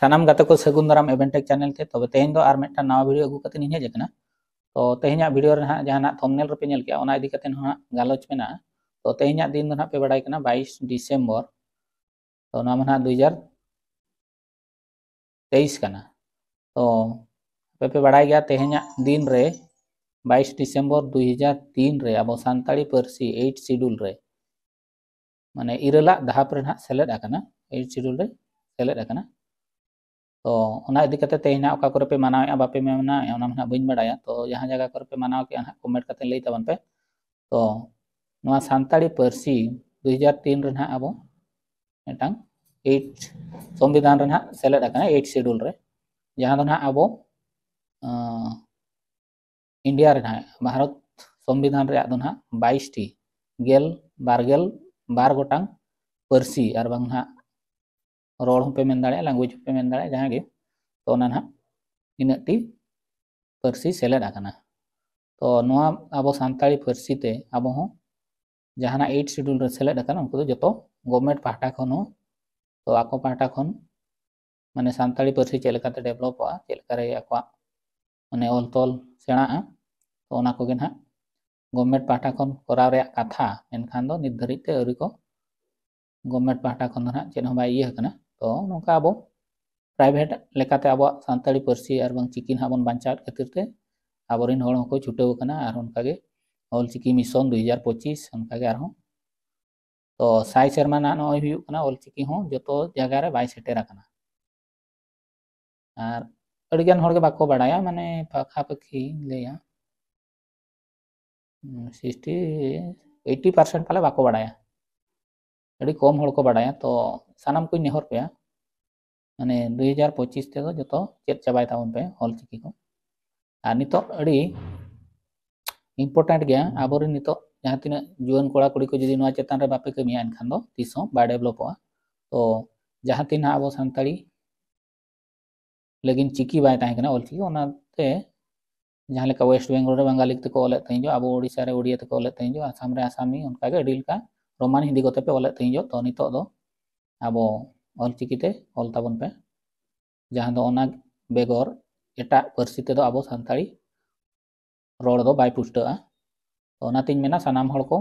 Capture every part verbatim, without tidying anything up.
ᱥᱟᱱᱟᱢ ᱜᱟᱛᱮ ᱠᱚ ᱥᱟᱹᱜᱩᱱ ᱫᱟᱨᱟᱢ ᱮᱵᱷᱮᱱ ᱴᱮᱠ ᱪᱮᱱᱮᱞ ᱛᱮ᱾ ᱛᱚᱵᱮ ᱛᱮᱦᱮᱧ ᱫᱚ ᱟᱨ ᱢᱤᱫᱴᱟᱝ ᱱᱟᱣᱟ ᱵᱷᱤᱰᱤᱭᱳ ᱟᱹᱜᱩ ᱠᱟᱛᱮ ᱤᱧ ᱦᱮᱡ ᱟᱠᱟᱱᱟ᱾ ᱛᱚ ᱛᱮᱦᱮᱧᱟᱜ ᱵᱷᱤᱰᱤᱭᱳ ᱨᱮ ᱱᱟᱦᱟᱜ ᱡᱟᱦᱟᱱᱟᱜ ᱛᱷᱟᱢᱵᱱᱮᱞ ᱨᱮᱯᱮ ᱧᱮᱞ ᱠᱮᱜᱼᱟ, ᱚᱱᱟ ᱤᱫᱤ ᱠᱟᱛᱮ ᱱᱟᱦᱟᱜ ᱜᱟᱞᱚᱪ ᱢᱮᱱᱟᱜᱼᱟ᱾ ᱛᱚ ᱛᱮᱦᱮᱧᱟᱜ ᱫᱤᱱ ᱫᱚ ᱱᱟᱦᱟᱜ ᱯᱮ ᱵᱟᱲᱟᱭ ᱠᱟᱱᱟ ᱵᱟᱭᱤᱥ ᱰᱤᱥᱮᱢᱵᱚᱨ᱾ ᱛᱚ ᱱᱚᱣᱟ ᱢᱟ ᱱᱟᱦᱟᱜ ᱫᱩ ᱦᱟᱡᱟᱨ ᱛᱮᱭᱤᱥ ᱠᱟᱱᱟ᱾ ᱛᱚ ᱟᱯᱮ ᱯᱮ ᱵᱟᱲᱟᱭ ᱜᱮᱭᱟ ᱛᱮᱦᱮᱧᱟᱜ ᱫᱤᱱ ᱨᱮ, ᱵᱟᱭᱤᱥ ᱰᱤᱥᱮᱢᱵᱚᱨ ᱫᱩ ᱦᱟᱡᱟᱨ ᱛᱤᱱ ᱨᱮ ᱟᱵᱚ ᱥᱟᱱᱛᱟᱲᱤ ᱯᱟᱹᱨᱥᱤ ᱮᱭᱤᱴ ᱥᱤᱰᱩᱞ ᱨᱮ, ᱢᱟᱱᱮ ᱤᱨᱟᱹᱞᱟᱜ ᱫᱷᱟᱯ ᱨᱮ ᱱᱟᱦᱟᱜ ᱥᱮᱞᱮᱫ ᱟᱠᱟᱱᱟ, ᱮᱭᱤᱴ ᱥᱤᱰᱩᱞ ᱨᱮ ᱥᱮᱞᱮᱫ ᱟᱠᱟᱱᱟ᱾ ᱛᱚ ᱚᱱᱟ ᱤᱫᱤ ᱠᱟᱛᱮ ᱛᱮᱦᱮᱧ ᱱᱟᱦᱟᱜ ᱚᱠᱟ ᱠᱚᱨᱮ ᱯᱮ ᱢᱟᱱᱟᱣᱮᱫᱼᱟ, ᱵᱟᱯᱮ ᱢᱟᱱᱟᱣᱮᱫᱼᱟ, ᱚᱱᱟ ᱢᱟ ᱱᱟᱦᱟᱜ ᱵᱟᱹᱧ ᱵᱟᱲᱟᱭᱟ᱾ ᱛᱚ ᱡᱟᱦᱟᱸ ᱡᱟᱭᱜᱟ ᱠᱚᱨᱮ ᱯᱮ ᱢᱟᱱᱟᱣ ᱠᱮᱜᱼᱟ ᱱᱟᱦᱟᱜ ᱠᱚᱢᱮᱱᱴ ᱠᱟᱛᱮ ᱞᱟᱹᱭ ᱛᱟᱵᱚᱱ ᱯᱮ᱾ ᱛᱚ ᱱᱚᱣᱟ ᱥᱟᱱᱛᱟᱲᱤ ᱯᱟᱹᱨᱥᱤ ᱫᱩ ᱦᱟᱡᱟᱨ ᱛᱤᱱ ᱨᱮ ᱱᱟᱦᱟᱜ ᱟᱵᱚ ᱢᱤᱫᱴᱟᱝ ᱮᱭᱤᱴ ᱥᱚᱝᱵᱤᱫᱷᱟᱱ ᱨᱮ ᱱᱟᱦᱟᱜ ᱥᱮᱞᱮᱫ ᱟᱠᱟᱱᱟ, ᱮᱭᱤᱴ ᱥᱤᱰᱩᱞ ᱨᱮ, ᱡᱟᱦᱟᱸ ᱫᱚ ᱱᱟᱦᱟᱜ ᱟᱵᱚ ᱟᱸ, ᱤᱱᱰᱤᱭᱟ ᱨᱮ ᱱᱟᱦᱟᱜ ᱵᱷᱟᱨᱚᱛ ᱥᱚᱝᱵᱤᱫᱷᱟᱱ ᱨᱮᱭᱟᱜ ᱫᱚ ᱱᱟᱦᱟᱜ ᱵᱟᱭᱤᱥ ᱴᱤ, ᱜᱮᱞ ᱵᱟᱨ ᱜᱮᱞ ᱵᱟᱨ ᱜᱚᱴᱟᱝ ᱯᱟᱹᱨᱥᱤ ᱟᱨ ᱵᱟᱝ ᱱᱟᱦᱟᱜ ᱨᱚᱲ ᱦᱚᱸᱯᱮ ᱢᱮᱱ ᱫᱟᱲᱮᱭᱟᱜᱼᱟ, ᱞᱮᱝᱜᱩᱭᱮᱡᱽ ᱦᱚᱸᱯᱮ ᱢᱮᱱ ᱫᱟᱲᱮᱭᱟᱜᱼᱟ, ᱡᱟᱦᱟᱸ ᱜᱮ᱾ ᱛᱚ ᱚᱱᱟ ᱱᱟᱦᱟᱜ ᱤᱱᱟᱹᱜ ᱴᱤ ᱯᱟᱹᱨᱥᱤ ᱥᱮᱞᱮᱫ ᱟᱠᱟᱱᱟ᱾ ᱛᱚ ᱱᱚᱣᱟ ᱟᱵᱚ ᱥᱟᱱᱛᱟᱲᱤ ᱯᱟᱹᱨᱥᱤ ᱛᱮ ᱟᱵᱚ ᱦᱚᱸ ᱡᱟᱦᱟᱱᱟᱜ ᱮᱭᱤᱴ ᱥᱤᱰᱩᱞ ᱨᱮ ᱥᱮᱞᱮᱫ ᱟᱠᱟᱱᱟ, ᱩᱱᱠᱩ ᱫᱚ ᱡᱚᱛᱚ ᱜᱚᱵᱷᱢᱮᱱᱴ ᱯᱟᱦᱴᱟ ᱠᱷᱚᱱ ᱦᱚᱸ, ᱛᱚ ᱟᱠᱚ ᱯᱟᱦᱴᱟ ᱠᱷᱚᱱ ᱢᱟᱱᱮ ᱥᱟᱱᱛᱟᱲᱤ ᱯᱟᱹᱨᱥᱤ ᱪᱮᱫ ᱞᱮᱠᱟᱛᱮ ᱰᱮᱵᱷᱞᱚᱯᱚᱜᱼᱟ, ᱪᱮᱫ ᱞᱮᱠᱟᱨᱮ ᱟᱠᱚᱣᱟᱜ ᱢᱟᱱᱮ ᱚᱞ ᱛᱚᱞ ᱥᱮᱬᱟᱜᱼᱟ, ᱛᱚ ᱚᱱᱟ ᱠᱚᱜᱮ ᱱᱟᱦᱟᱜ ᱜᱚᱵᱷᱢᱮᱱᱴ ᱯᱟᱦᱴᱟ ᱠᱷᱚᱱ ᱠᱚᱨᱟᱣ ᱨᱮᱭᱟᱜ ᱠᱟᱛᱷᱟ, ᱢᱮᱱᱠᱷᱟᱱ ᱫᱚ ᱱᱤᱛ ᱫᱷᱟᱹᱨᱤᱡ ᱛᱮ ᱟᱹᱣᱨᱤ ᱠᱚ, ᱜᱚᱵᱷᱢᱮᱱᱴ ᱯᱟᱦᱴᱟ ᱠᱷᱚᱱ ᱫᱚ ᱱᱟᱦᱟᱜ ᱪᱮᱫ ᱦᱚᱸ ᱵᱟᱭ ᱤᱭᱟᱹ ᱟᱠᱟᱱᱟ᱾ ᱛᱚ ᱱᱚᱝᱠᱟ ᱟᱵᱚ ᱯᱨᱟᱭᱵᱷᱮᱴ ᱞᱮᱠᱟᱛᱮ ᱟᱵᱚᱣᱟᱜ ᱥᱟᱱᱛᱟᱲᱤ ᱯᱟᱹᱨᱥᱤ ᱟᱨ ᱵᱟᱝ ᱪᱤᱠᱤ ᱱᱟᱦᱟᱜ ᱵᱚᱱ ᱵᱟᱧᱪᱟᱣᱮᱫ ᱠᱷᱟᱹᱛᱤᱨ ᱛᱮ ᱟᱵᱚᱨᱮᱱ ᱦᱚᱲ ᱦᱚᱸᱠᱚ ᱪᱷᱩᱴᱟᱹᱣ ᱟᱠᱟᱱᱟ᱾ ᱟᱨ ᱚᱱᱠᱟᱜᱮ ᱚᱞ ᱪᱤᱠᱤ ᱢᱤᱥᱚᱱ ᱫᱩ ᱦᱟᱡᱟᱨ ᱯᱚᱸᱪᱤᱥ, ᱚᱱᱠᱟᱜᱮ ᱟᱨᱦᱚᱸ ᱛᱚ ᱥᱟᱭ ᱥᱮᱨᱢᱟ ᱱᱟᱦᱟᱜ ᱱᱚᱜᱼᱚᱭ ᱦᱩᱭᱩᱜ ᱠᱟᱱᱟ, ᱚᱞ ᱪᱤᱠᱤ ᱦᱚᱸ ᱡᱚᱛᱚ ᱡᱟᱭᱜᱟ ᱨᱮ ᱵᱟᱭ ᱥᱮᱴᱮᱨ ᱟᱠᱟᱱᱟ᱾ ᱟᱨ ᱟᱹᱰᱤᱜᱟᱱ ᱦᱚᱲᱜᱮ ᱵᱟᱠᱚ ᱵᱟᱲᱟᱭᱟ, ᱢᱟᱱᱮ ᱯᱟᱠᱷᱟ ᱯᱟᱹᱠᱷᱤᱧ ᱞᱟᱹᱭᱟ ᱥᱤᱠᱥᱴᱤ, ᱮᱭᱤᱴᱴᱤ ᱯᱟᱨᱥᱮᱱᱴ ᱯᱟᱞᱮ ᱵᱟᱠᱚ ᱵᱟᱲᱟᱭᱟ᱾ ᱟᱹᱰᱤ ᱠᱚᱢ ᱦᱚᱲ ᱠᱚ ᱵᱟᱲᱟᱭᱟ᱾ ᱛᱚ ᱥᱟᱱᱟᱢ ᱠᱚᱧ ᱱᱮᱦᱚᱨ ᱯᱮᱭᱟ, ᱢᱟᱱᱮ ᱫᱩ ᱦᱟᱡᱟᱨ ᱯᱚᱸᱪᱤᱥ ᱛᱮᱫᱚ ᱡᱚᱛᱚ ᱪᱮᱫ ᱪᱟᱵᱟᱭ ᱛᱟᱵᱚᱱ ᱯᱮ ᱚᱞ ᱪᱤᱠᱤ ᱠᱚ᱾ ᱟᱨ ᱱᱤᱛᱚᱜ ᱟᱹᱰᱤ ᱤᱢᱯᱚᱨᱴᱮᱱᱴ ᱜᱮᱭᱟ, ᱟᱵᱚᱨᱮᱱ ᱱᱤᱛᱚᱜ ᱡᱟᱦᱟᱸ ᱛᱤᱱᱟᱹᱜ ᱡᱩᱣᱟᱹᱱ ᱠᱚᱲᱟ ᱠᱩᱲᱤ ᱠᱚ ᱡᱩᱫᱤ ᱱᱚᱣᱟ ᱪᱮᱛᱟᱱ ᱨᱮ ᱵᱟᱯᱮ ᱠᱟᱹᱢᱤᱭᱟ, ᱮᱱᱠᱷᱟᱱ ᱫᱚ ᱛᱤᱥ ᱦᱚᱸ ᱵᱟᱭ ᱰᱮᱵᱷᱞᱚᱯᱚᱜᱼᱟ᱾ ᱛᱚ ᱡᱟᱦᱟᱸ ᱛᱤᱱ ᱦᱟᱸᱜ ᱟᱵᱚ ᱥᱟᱱᱛᱟᱲᱤ ᱞᱟᱹᱜᱤᱫ ᱪᱤᱠᱤ ᱵᱟᱭ ᱛᱟᱦᱮᱸ ᱠᱟᱱᱟ, ᱚᱞ ᱪᱤᱠᱤ, ᱚᱱᱟᱛᱮ ᱡᱟᱦᱟᱸ ᱞᱮᱠᱟ ᱳᱭᱮᱥᱴ ᱵᱮᱝᱜᱚᱞ ᱨᱮ ᱵᱟᱝᱜᱟᱞᱤ ᱛᱮᱠᱚ ᱚᱞᱮᱫ ᱛᱟᱦᱮᱸ ᱡᱚᱜ, ᱟᱵᱚ ᱳᱰᱤᱥᱟ ᱨᱮ ᱳᱰᱤᱭᱟ ᱛᱮᱠᱚ ᱚᱞᱮᱫ ᱛᱟᱦᱮᱸ ᱡᱚᱜ, ᱟᱥᱟᱢ ᱨᱮ ᱟᱥᱟᱢᱤ, ᱚᱱᱠᱟᱜᱮ ᱟᱹᱰᱤ ᱞᱮᱠᱟ ᱨᱳᱢᱟᱱ ᱦᱤᱱᱫᱤ ᱠᱚᱛᱮ ᱯᱮ ᱚᱞᱮᱫ ᱛᱟᱦᱮᱸ ᱡᱚᱜ᱾ ᱛᱚ ᱱᱤᱛᱚᱜ ᱫᱚ ᱟᱵᱚ ᱚᱞ ᱪᱤᱠᱤ ᱛᱮ ᱚᱞ ᱛᱟᱵᱚᱱ ᱯᱮ᱾ ᱡᱟᱦᱟᱸ ᱫᱚ ᱚᱱᱟ ᱵᱮᱜᱚᱨ ᱮᱴᱟᱜ ᱯᱟᱹᱨᱥᱤ ᱛᱮᱫᱚ ᱟᱵᱚ ᱥᱟᱱᱛᱟᱲᱤ ᱨᱚᱲ ᱫᱚ ᱵᱟᱭ ᱯᱩᱥᱴᱟᱹᱜᱼᱟ᱾ ᱛᱚ ᱚᱱᱟᱛᱤᱧ ᱢᱮᱱᱟ ᱥᱟᱱᱟᱢ ᱦᱚᱲ ᱠᱚ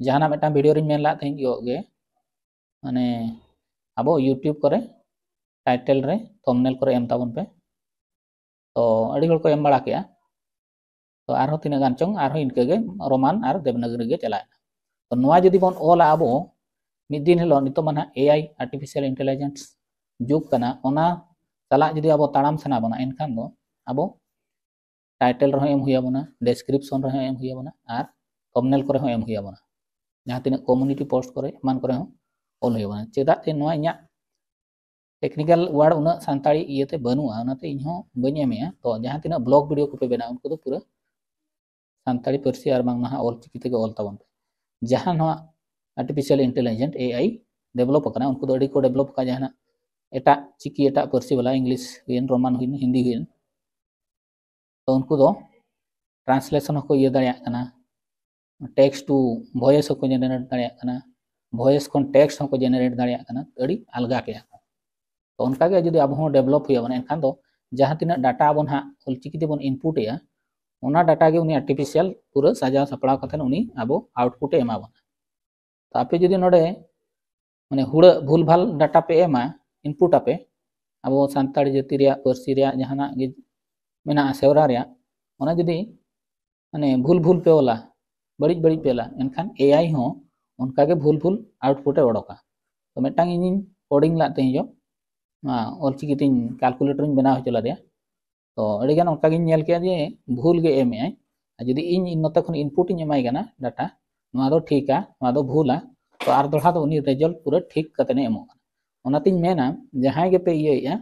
ᱡᱟᱦᱟᱱᱟᱜ ᱢᱤᱫᱴᱟᱝ video ᱨᱤᱧ ᱢᱮᱱ ᱞᱟᱜ ᱛᱟᱦᱮᱸᱫ ᱜᱮ, ᱢᱟᱱᱮ ᱟᱵᱚ YouTube ᱠᱚᱨᱮ title ᱨᱮ thumbnail ᱠᱚᱨᱮ ᱮᱢ ᱛᱟᱵᱚᱱ ᱯᱮ᱾ ᱛᱚ ᱟᱹᱰᱤ ᱦᱚᱲ ᱠᱚ ᱮᱢ ᱵᱟᱲᱟ ᱠᱮᱜᱼᱟ᱾ ᱛᱚ ᱟᱨᱦᱚᱸ ᱛᱤᱱᱟᱹᱜ ᱜᱟᱱ ᱪᱚᱝ ᱟᱨᱦᱚᱸ ᱤᱱᱠᱟᱹ ᱜᱮ ᱨᱳᱢᱟᱱ ᱟᱨ ᱫᱮᱵᱽᱱᱟᱜᱚᱨᱤ ᱜᱮ ᱪᱟᱞᱟᱜᱼᱟ᱾ ᱛᱚ ᱱᱚᱣᱟ ᱡᱩᱫᱤ ᱵᱚᱱ ᱚᱞᱟ ᱟᱵᱚ ᱢᱤᱫ ᱫᱤᱱ ᱦᱤᱞᱳᱜ, ᱱᱤᱛᱚᱜ ᱢᱟ ᱱᱟᱦᱟᱜ AI artificial intelligence ᱡᱩᱜᱽ ᱠᱟᱱᱟ, ᱚᱱᱟ ᱥᱟᱞᱟᱜ ᱡᱩᱫᱤ ᱟᱵᱚ ᱛᱟᱲᱟᱢ ᱥᱟᱱᱟ ᱵᱚᱱᱟ, ᱮᱱᱠᱷᱟᱱ ᱫᱚ ᱟᱵᱚ title ᱨᱮᱦᱚᱸ ᱮᱢ ᱦᱩᱭ ᱟᱵᱚᱱᱟ, description ᱨᱮᱦᱚᱸ ᱮᱢ ᱦᱩᱭ ᱟᱵᱚᱱᱟ ᱟᱨ thumbnail ᱠᱚᱨᱮ ᱦᱚᱸ ᱮᱢ ᱦᱩᱭ ᱟᱵᱚᱱᱟ᱾ ᱡᱟᱦᱟᱸ ᱛᱤᱱᱟᱹᱜ community post ᱠᱚᱨᱮ ᱮᱢᱟᱱ ᱠᱚᱨᱮ ᱦᱚᱸ ᱚᱞ ᱦᱩᱭ ᱟᱵᱚᱱᱟ᱾ ᱪᱮᱫᱟᱜ ᱛᱮ ᱱᱚᱣᱟ ᱤᱧᱟᱹᱜ technical word ᱩᱱᱟᱹᱜ ᱥᱟᱱᱛᱟᱲᱤ ᱤᱭᱟᱹᱛᱮ ᱵᱟᱹᱱᱩᱜᱼᱟ, ᱚᱱᱟᱛᱮ ᱤᱧ ᱦᱚᱸ ᱵᱟᱹᱧ ᱮᱢᱮᱜᱼᱟ᱾ ᱛᱚ ᱡᱟᱦᱟᱸ ᱛᱤᱱᱟᱹᱜ blog video ᱠᱚᱯᱮ ᱵᱮᱱᱟᱣᱟ, ᱩᱱᱠᱩ ᱫᱚ ᱯᱩᱨᱟᱹ ᱥᱟᱱᱛᱟᱲᱤ ᱯᱟᱹᱨᱥᱤ ᱟᱨ ᱵᱟᱝ ᱱᱟᱦᱟᱜ ᱚᱞ ᱪᱤᱠᱤ ᱛᱮᱜᱮ ᱚᱞ ᱛᱟᱵᱚᱱ ᱯᱮ᱾ ᱡᱟᱦᱟᱸ ᱱᱚᱣᱟ artificial intelligence AI develop ᱟᱠᱟᱱᱟ, ᱩᱱᱠᱩ ᱫᱚ ᱟᱹᱰᱤ ᱠᱚ develop ᱟᱠᱟᱫ ᱡᱟᱦᱟᱱᱟᱜ ᱮᱴᱟᱜ ᱪᱤᱠᱤ, ᱮᱴᱟᱜ ᱯᱟᱹᱨᱥᱤ ᱵᱟᱞᱟ, English ᱦᱩᱭᱮᱱ, ᱨᱳᱢᱟᱱ ᱦᱩᱭᱮᱱ, ᱦᱤᱱᱫᱤ ᱦᱩᱭᱮᱱ, ᱛᱚ ᱩᱱᱠᱩ ᱫᱚ translation ᱦᱚᱸᱠᱚ ᱤᱭᱟᱹ ᱫᱟᱲᱮᱭᱟᱜ ᱠᱟᱱᱟ, text to voice ᱦᱚᱸᱠᱚ generate ᱫᱟᱲᱮᱭᱟᱜ ᱠᱟᱱᱟ, voice ᱠᱷᱚᱱ text ᱦᱚᱸᱠᱚ generate ᱫᱟᱲᱮᱭᱟᱜ ᱠᱟᱱᱟ, ᱟᱹᱰᱤ ᱟᱞᱜᱟ ᱠᱮᱜᱼᱟ ᱠᱚ᱾ ᱛᱚ ᱚᱱᱠᱟᱜᱮ ᱡᱩᱫᱤ ᱟᱵᱚ ᱦᱚᱸ develop ᱦᱩᱭ ᱟᱵᱚᱱᱟ, ᱮᱱᱠᱷᱟᱱ ᱫᱚ ᱡᱟᱦᱟᱸ ᱛᱤᱱᱟᱹᱜ data ᱟᱵᱚ ᱱᱟᱦᱟᱜ ᱚᱞᱪᱤᱠᱤ ᱛᱮᱵᱚᱱ input ᱮᱜᱼᱟ, ᱚᱱᱟ data ᱜᱮ ᱩᱱᱤ artificial ᱯᱩᱨᱟᱹ ᱥᱟᱡᱟᱣ ᱥᱟᱯᱲᱟᱣ ᱠᱟᱛᱮ ᱩᱱᱤ ᱟᱵᱚ output ᱮ ᱮᱢᱟ ᱵᱚᱱᱟ᱾ ᱛᱚ ᱟᱯᱮ ᱡᱩᱫᱤ ᱱᱚᱰᱮ ᱢᱟᱱᱮ ᱦᱩᱲᱟᱹᱜ ᱵᱷᱩᱞ ᱵᱷᱟᱞ data ᱯᱮ ᱮᱢᱟ, input ᱟᱯᱮ, ᱟᱵᱚ ᱥᱟᱱᱛᱟᱲ ᱡᱟᱹᱛᱤ ᱨᱮᱭᱟᱜ, ᱯᱟᱹᱨᱥᱤ ᱨᱮᱭᱟᱜ ᱡᱟᱦᱟᱱᱟᱜ ᱜᱮ ᱢᱮᱱᱟᱜᱼᱟ ᱥᱮᱣᱨᱟ ᱨᱮᱭᱟᱜ, ᱚᱱᱟ ᱡᱩᱫᱤ ᱢᱟᱱᱮ ᱵᱷᱩᱞ ᱵᱷᱩᱞ ᱯᱮ ᱚᱞᱟ, ᱵᱟᱹᱲᱤᱡ ᱵᱟᱹᱲᱤᱡ ᱯᱮ ᱚᱞᱟ, ᱮᱱᱠᱷᱟᱱ AI ᱦᱚᱸ ᱚᱱᱠᱟᱜᱮ ᱵᱷᱩᱞ ᱵᱷᱩᱞ output ᱮ ᱚᱰᱚᱠᱟ᱾ ᱛᱚ ᱢᱤᱫᱴᱟᱝ ᱤᱧᱤᱧ coding ᱞᱟᱜ ᱛᱮᱦᱮᱧ ᱡᱚ, ᱱᱚᱣᱟ ᱚᱞᱪᱤᱠᱤ ᱛᱤᱧ calculator ᱤᱧ ᱵᱮᱱᱟᱣ ᱦᱚᱪᱚ ᱞᱮᱫᱮᱭᱟ᱾ ᱛᱚ ᱟᱹᱰᱤᱜᱟᱱ ᱚᱱᱠᱟᱜᱤᱧ ᱧᱮᱞ ᱠᱮᱜᱼᱟ ᱡᱮ ᱵᱷᱩᱞ ᱜᱮ ᱮᱢᱮᱜᱼᱟᱭ᱾ ᱟᱨ ᱡᱩᱫᱤ ᱤᱧ ᱱᱚᱛᱮ ᱠᱷᱚᱱ input ᱤᱧ ᱮᱢᱟᱭ ᱠᱟᱱᱟ data, ᱱᱚᱣᱟ ᱫᱚ ᱴᱷᱤᱠᱟ, ᱱᱚᱣᱟ ᱫᱚ ᱵᱷᱩᱞᱟ, ᱛᱚ ᱟᱨ ᱫᱚᱲᱦᱟ ᱫᱚ ᱩᱱᱤ result ᱯᱩᱨᱟᱹ ᱴᱷᱤᱠ ᱠᱟᱛᱮ ᱮ ᱮᱢᱚᱜ ᱠᱟᱱᱟ᱾ ᱚᱱᱟᱛᱤᱧ ᱢᱮᱱᱟ, ᱡᱟᱦᱟᱸᱭ ᱜᱮᱯᱮ ᱤᱭᱟᱹᱭᱮᱜᱼᱟ,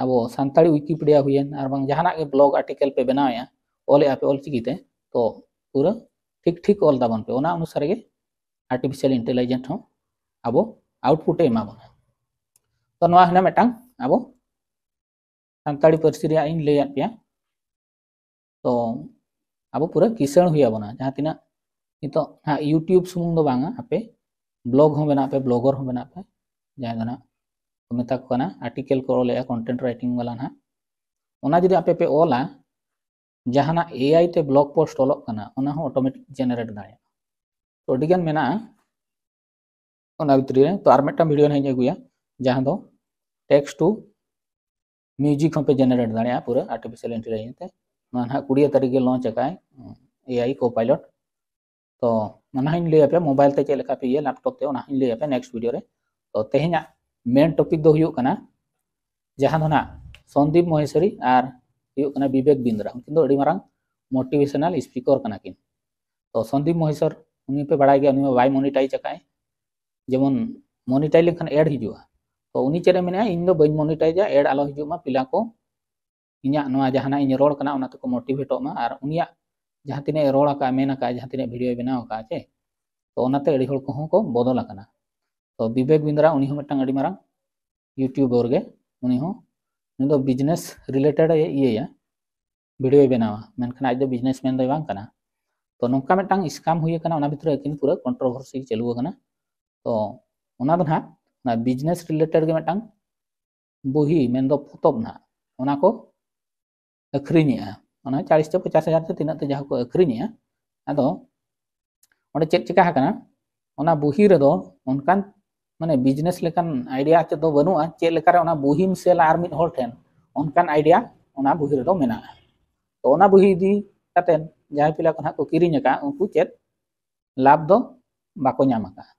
ᱟᱵᱚ ᱥᱟᱱᱛᱟᱲᱤ Wikipedia ᱦᱩᱭᱮᱱ, ᱟᱨ ᱵᱟᱝ ᱡᱟᱦᱟᱱᱟᱜ ᱜᱮ blog article ᱯᱮ ᱵᱮᱱᱟᱣᱮᱜᱼᱟ, ᱚᱞᱮᱜᱼᱟ ᱯᱮ ᱚᱞᱪᱤᱠᱤ ᱛᱮ, ᱛᱚ ᱯᱩᱨᱟᱹ ᱴᱷᱤᱠ ᱴᱷᱤᱠ ᱚᱞ ᱛᱟᱵᱚᱱ ᱯᱮ, ᱚᱱᱟ ᱚᱱᱩᱥᱟᱨ ᱜᱮ artificial intelligence ᱦᱚᱸ ᱟᱵᱚ output ᱮ ᱮᱢᱟ ᱵᱚᱱᱟ᱾ ᱛᱚ ᱱᱚᱣᱟ ᱦᱩᱭᱱᱟ ᱢᱤᱫᱴᱟᱝ ᱟᱵᱚ ᱥᱟᱱᱛᱟᱲᱤ ᱯᱟᱹᱨᱥᱤ ᱨᱮᱭᱟᱜ ᱤᱧ ᱞᱟᱹᱭᱟᱫ ᱯᱮᱭᱟ᱾ ᱛᱚ ᱟᱵᱚ ᱯᱩᱨᱟᱹ ᱠᱤᱥᱟᱹᱬ ᱦᱩᱭ ᱟᱵᱚᱱᱟ, ᱡᱟᱦᱟᱸ ᱛᱤᱱᱟᱹᱜ ᱱᱤᱛᱚᱜ ᱦᱟᱸᱜ YouTube ᱥᱩᱢᱩᱝ ᱫᱚ ᱵᱟᱝᱟ, ᱟᱯᱮ blog ᱦᱚᱸ ᱵᱮᱱᱟᱜ ᱯᱮ, blogger ᱦᱚᱸ ᱵᱮᱱᱟᱜ ᱯᱮ, ᱡᱟᱦᱟᱸ ᱫᱚ ᱱᱟᱜ ᱠᱚ ᱢᱮᱛᱟ ᱠᱚ ᱠᱟᱱᱟ, ᱟᱨᱴᱤᱠᱮᱞ ᱠᱚ ᱚᱞᱮᱜᱼᱟ, ᱠᱚᱱᱴᱮᱱᱴ ᱨᱟᱭᱴᱤᱝ ᱵᱟᱞᱟ ᱱᱟᱦᱟᱜ, ᱚᱱᱟ ᱡᱩᱫᱤ ᱟᱯᱮ ᱯᱮ ᱚᱞᱟ, ᱡᱟᱦᱟᱱᱟᱜ ᱮ ᱟᱭ ᱛᱮ ᱵᱞᱚᱜ ᱯᱳᱥᱴ ᱚᱞᱚᱜ ᱠᱟᱱᱟ, ᱚᱱᱟ ᱦᱚᱸ ᱚᱴᱳᱢᱮᱴᱤᱠ ᱡᱮᱱᱟᱨᱮᱴ ᱫᱟᱲᱮᱭᱟᱜᱼᱟ᱾ ᱛᱚ ᱟᱹᱰᱤᱜᱟᱱ ᱢᱮᱱᱟᱜᱼᱟ ᱚᱱᱟ ᱵᱷᱤᱛᱨᱤ ᱨᱮ᱾ ᱛᱚ ᱟᱨ ᱢᱤᱫᱴᱟᱝ ᱵᱷᱤᱰᱤᱭᱳ ᱱᱟᱦᱟᱜ ᱤᱧ ᱟᱹᱜᱩᱭᱟ, ᱡᱟᱦᱟᱸ ᱫᱚ ᱴᱮᱠᱥᱴ ᱴᱩ ᱢᱤᱭᱩᱡᱤᱠ ᱦᱚᱸᱯᱮ ᱡᱮᱱᱟᱨᱮᱴ ᱫᱟᱲᱮᱭᱟᱜᱼᱟ ᱯᱩᱨᱟᱹ ᱟᱨᱴᱤᱯᱷᱤᱥᱤᱭᱟᱞ ᱤᱱᱴᱮᱞᱤᱡᱮᱱᱥ ᱛᱮ᱾ ᱱᱚᱣᱟ ᱱᱟᱦᱟᱜ ᱠᱩᱲᱤᱭᱟᱹ ᱛᱟᱹᱨᱤᱠᱷ ᱜᱮ ᱞᱚᱧᱪ ᱟᱠᱟᱫᱟᱭ ᱮ ᱟᱭ ᱠᱳᱯᱟᱭᱞᱚᱴ᱾ ᱛᱚ ᱚᱱᱟ ᱦᱚᱸᱧ ᱞᱟᱹᱭ ᱟᱯᱮᱭᱟ, ᱢᱳᱵᱟᱭᱤᱞ ᱛᱮ ᱪᱮᱫ ᱞᱮᱠᱟ ᱯᱮ ᱤᱭᱟᱹ, ᱞᱮᱯᱴᱚᱯ ᱛᱮ, ᱚᱱᱟ ᱦᱚᱸᱧ ᱞᱟᱹᱭ ᱟᱯᱮᱭᱟ ᱱᱮᱠᱥᱴ ᱵᱷᱤᱰᱤᱭᱳ ᱨᱮ᱾ ᱛᱚ ᱛᱮᱦᱮᱧᱟᱜ ᱢᱮᱱ ᱴᱚᱯᱤᱠ ᱫᱚ ᱦᱩᱭᱩᱜ ᱠᱟᱱᱟ, ᱡᱟᱦᱟᱸ ᱫᱚ ᱱᱟᱜ ᱥᱚᱱᱫᱤᱯ ᱢᱚᱦᱮᱥᱣᱟᱨᱤ ᱟᱨ ᱦᱩᱭᱩᱜ ᱠᱟᱱᱟ ᱵᱤᱵᱮᱠ ᱵᱤᱱᱫᱨᱟ, ᱩᱱᱠᱤᱱ ᱫᱚ ᱟᱹᱰᱤ ᱢᱟᱨᱟᱝ ᱢᱳᱴᱤᱵᱷᱮᱥᱚᱱᱟᱞ ᱥᱯᱤᱠᱚᱨ ᱠᱟᱱᱟ ᱠᱤᱱ᱾ ᱛᱚ ᱥᱚᱱᱫᱤᱯ ᱢᱚᱦᱮᱥᱣᱟᱨ, ᱩᱱᱤ ᱯᱮ ᱵᱟᱲᱟᱭ ᱜᱮᱭᱟ, ᱩᱱᱤ ᱢᱟ ᱵᱟᱭ ᱢᱚᱱᱤᱴᱟᱭᱤᱡᱽ ᱟᱠᱟᱫᱟᱭ᱾ ᱡᱮᱢᱚᱱ ᱢᱚᱱᱤᱴᱟᱭᱤᱡᱽ ᱞᱮᱱᱠᱷᱟᱱ ᱮᱰ ᱦᱤᱡᱩᱜᱼᱟ, ᱛᱚ ᱩᱱᱤ ᱪᱮᱫ ᱮ ᱢᱮᱱᱮᱫᱼᱟ, ᱤᱧ ᱫᱚ ᱵᱟᱹᱧ ᱢᱚᱱᱤᱴᱟᱭᱤᱡᱟ, ᱮᱰ ᱟᱞᱚ ᱦᱤᱡᱩᱜ ᱢᱟ, ᱯᱤᱞᱟ ᱠᱚ ᱤᱧᱟᱹᱜ ᱱᱚᱣᱟ ᱡᱟᱦᱟᱱᱟᱜ ᱤᱧ ᱨᱚᱲ ᱠᱟᱱᱟ ᱚᱱᱟ ᱛᱮᱠᱚ ᱢᱳᱴᱤᱵᱷᱮᱴᱚᱜ ᱢᱟ, ᱟᱨ ᱩᱱᱤᱭᱟᱜ ᱡᱟᱦᱟᱸ ᱛᱤᱱᱟᱹᱜ ᱮ ᱨᱚᱲ ᱟᱠᱟᱫ, ᱢᱮᱱ ᱟᱠᱟᱫ, ᱡᱟᱦᱟᱸ ᱛᱤᱱᱟᱹᱜ ᱵᱷᱤᱰᱤᱭᱳᱭ ᱵᱮᱱᱟᱣ ᱟᱠᱟᱫ ᱪᱮ, ᱛᱚ ᱚᱱᱟᱛᱮ ᱟᱹᱰᱤ ᱦᱚᱲ ᱠᱚᱦᱚᱸ ᱠᱚ ᱵᱚᱫᱚᱞ ᱟᱠᱟᱱᱟ᱾ ᱛᱚ ᱵᱤᱵᱮᱠ ᱵᱤᱱᱫᱨᱟ, ᱩᱱᱤ ᱦᱚᱸ ᱢᱤᱫᱴᱟᱝ ᱟᱹᱰᱤ ᱢᱟᱨᱟᱝ ᱭᱩᱴᱩᱵᱟᱨ ᱜᱮ, ᱩᱱᱤ ᱦᱚᱸ, ᱩᱱᱤ ᱫᱚ ᱵᱤᱡᱽᱱᱮᱥ ᱨᱤᱞᱮᱴᱮᱰ ᱮ ᱤᱭᱟᱹᱭᱟ, ᱵᱷᱤᱰᱤᱭᱳᱭ ᱵᱮᱱᱟᱣᱟ, ᱢᱮᱱᱠᱷᱟᱱ ᱟᱡ ᱫᱚ ᱵᱤᱡᱽᱱᱮᱥᱢᱮᱱ ᱫᱚᱭ ᱵᱟᱝ ᱠᱟᱱᱟ᱾ ᱛᱚ ᱱᱚᱝᱠᱟ ᱢᱤᱫᱴᱟᱝ ᱥᱠᱮᱢ ᱦᱩᱭ ᱟᱠᱟᱱᱟ, ᱚᱱᱟ ᱵᱷᱤᱛᱨᱤ ᱨᱮ ᱟᱹᱠᱤᱱ ᱯᱩᱨᱟᱹ ᱠᱚᱱᱴᱨᱳᱵᱷᱟᱨᱥᱤ ᱪᱟᱹᱞᱩ ᱟᱠᱟᱱᱟ᱾ ᱛᱚ ᱚᱱᱟ ᱫᱚ ᱱᱟᱦᱟᱜ ᱚᱱᱟ ᱵᱤᱡᱽᱱᱮᱥ ᱨᱤᱞᱮᱴᱮᱰ ᱜᱮ ᱢᱤᱫᱴᱟᱝ ᱵᱩᱦᱤ, ᱢᱮᱱᱫᱚ ᱯᱚᱛᱚᱵ ᱱᱟᱦᱟᱜ, ᱚᱱᱟ ᱠᱚ ᱟᱹᱠᱷᱨᱤᱧᱮᱜᱼᱟ᱾ ᱚᱱᱟ ᱪᱟᱞᱤᱥ ᱛᱮ ᱯᱚᱪᱟᱥ ᱦᱟᱡᱟᱨ ᱛᱮ ᱛᱤᱱᱟᱹᱜ ᱛᱮ ᱡᱟᱦᱟᱸ ᱠᱚ ᱟᱹᱠᱷᱨᱤᱧᱮᱜᱼᱟ᱾ ᱟᱫᱚ ᱚᱸᱰᱮ ᱪᱮᱫ ᱪᱤᱠᱟ ᱟᱠᱟᱱᱟ, ᱚᱱᱟ ᱵᱩᱦᱤ ᱨᱮᱫᱚ ᱚᱱᱠᱟᱱ ᱢᱟᱱᱮ ᱵᱤᱡᱽᱱᱮᱥ ᱞᱮᱠᱟᱱ ᱟᱭᱰᱤᱭᱟ ᱪᱮᱫ ᱫᱚ ᱵᱟᱹᱱᱩᱜᱼᱟ, ᱪᱮᱫ ᱞᱮᱠᱟᱨᱮ ᱚᱱᱟ ᱵᱩᱦᱤᱢ ᱥᱮᱞᱟ ᱟᱨ ᱢᱤᱫ ᱦᱚᱲ ᱴᱷᱮᱱ, ᱚᱱᱠᱟᱱ ᱟᱭᱰᱤᱭᱟ ᱚᱱᱟ ᱵᱩᱦᱤ ᱨᱮᱫᱚ ᱢᱮᱱᱟᱜᱼᱟ᱾ ᱛᱚ ᱚᱱᱟ ᱵᱩᱦᱤ ᱤᱫᱤ ᱠᱟᱛᱮᱫ ᱡᱟᱦᱟᱸᱭ ᱯᱤᱞᱟ ᱠᱚ ᱱᱟᱦᱟᱜ ᱠᱚ ᱠᱤᱨᱤᱧ ᱟᱠᱟᱫ, ᱩᱱᱠᱩ ᱪᱮᱫ ᱞᱟᱵᱷ ᱫᱚ ᱵᱟᱠᱚ ᱧᱟᱢ ᱟᱠᱟᱫᱼᱟ᱾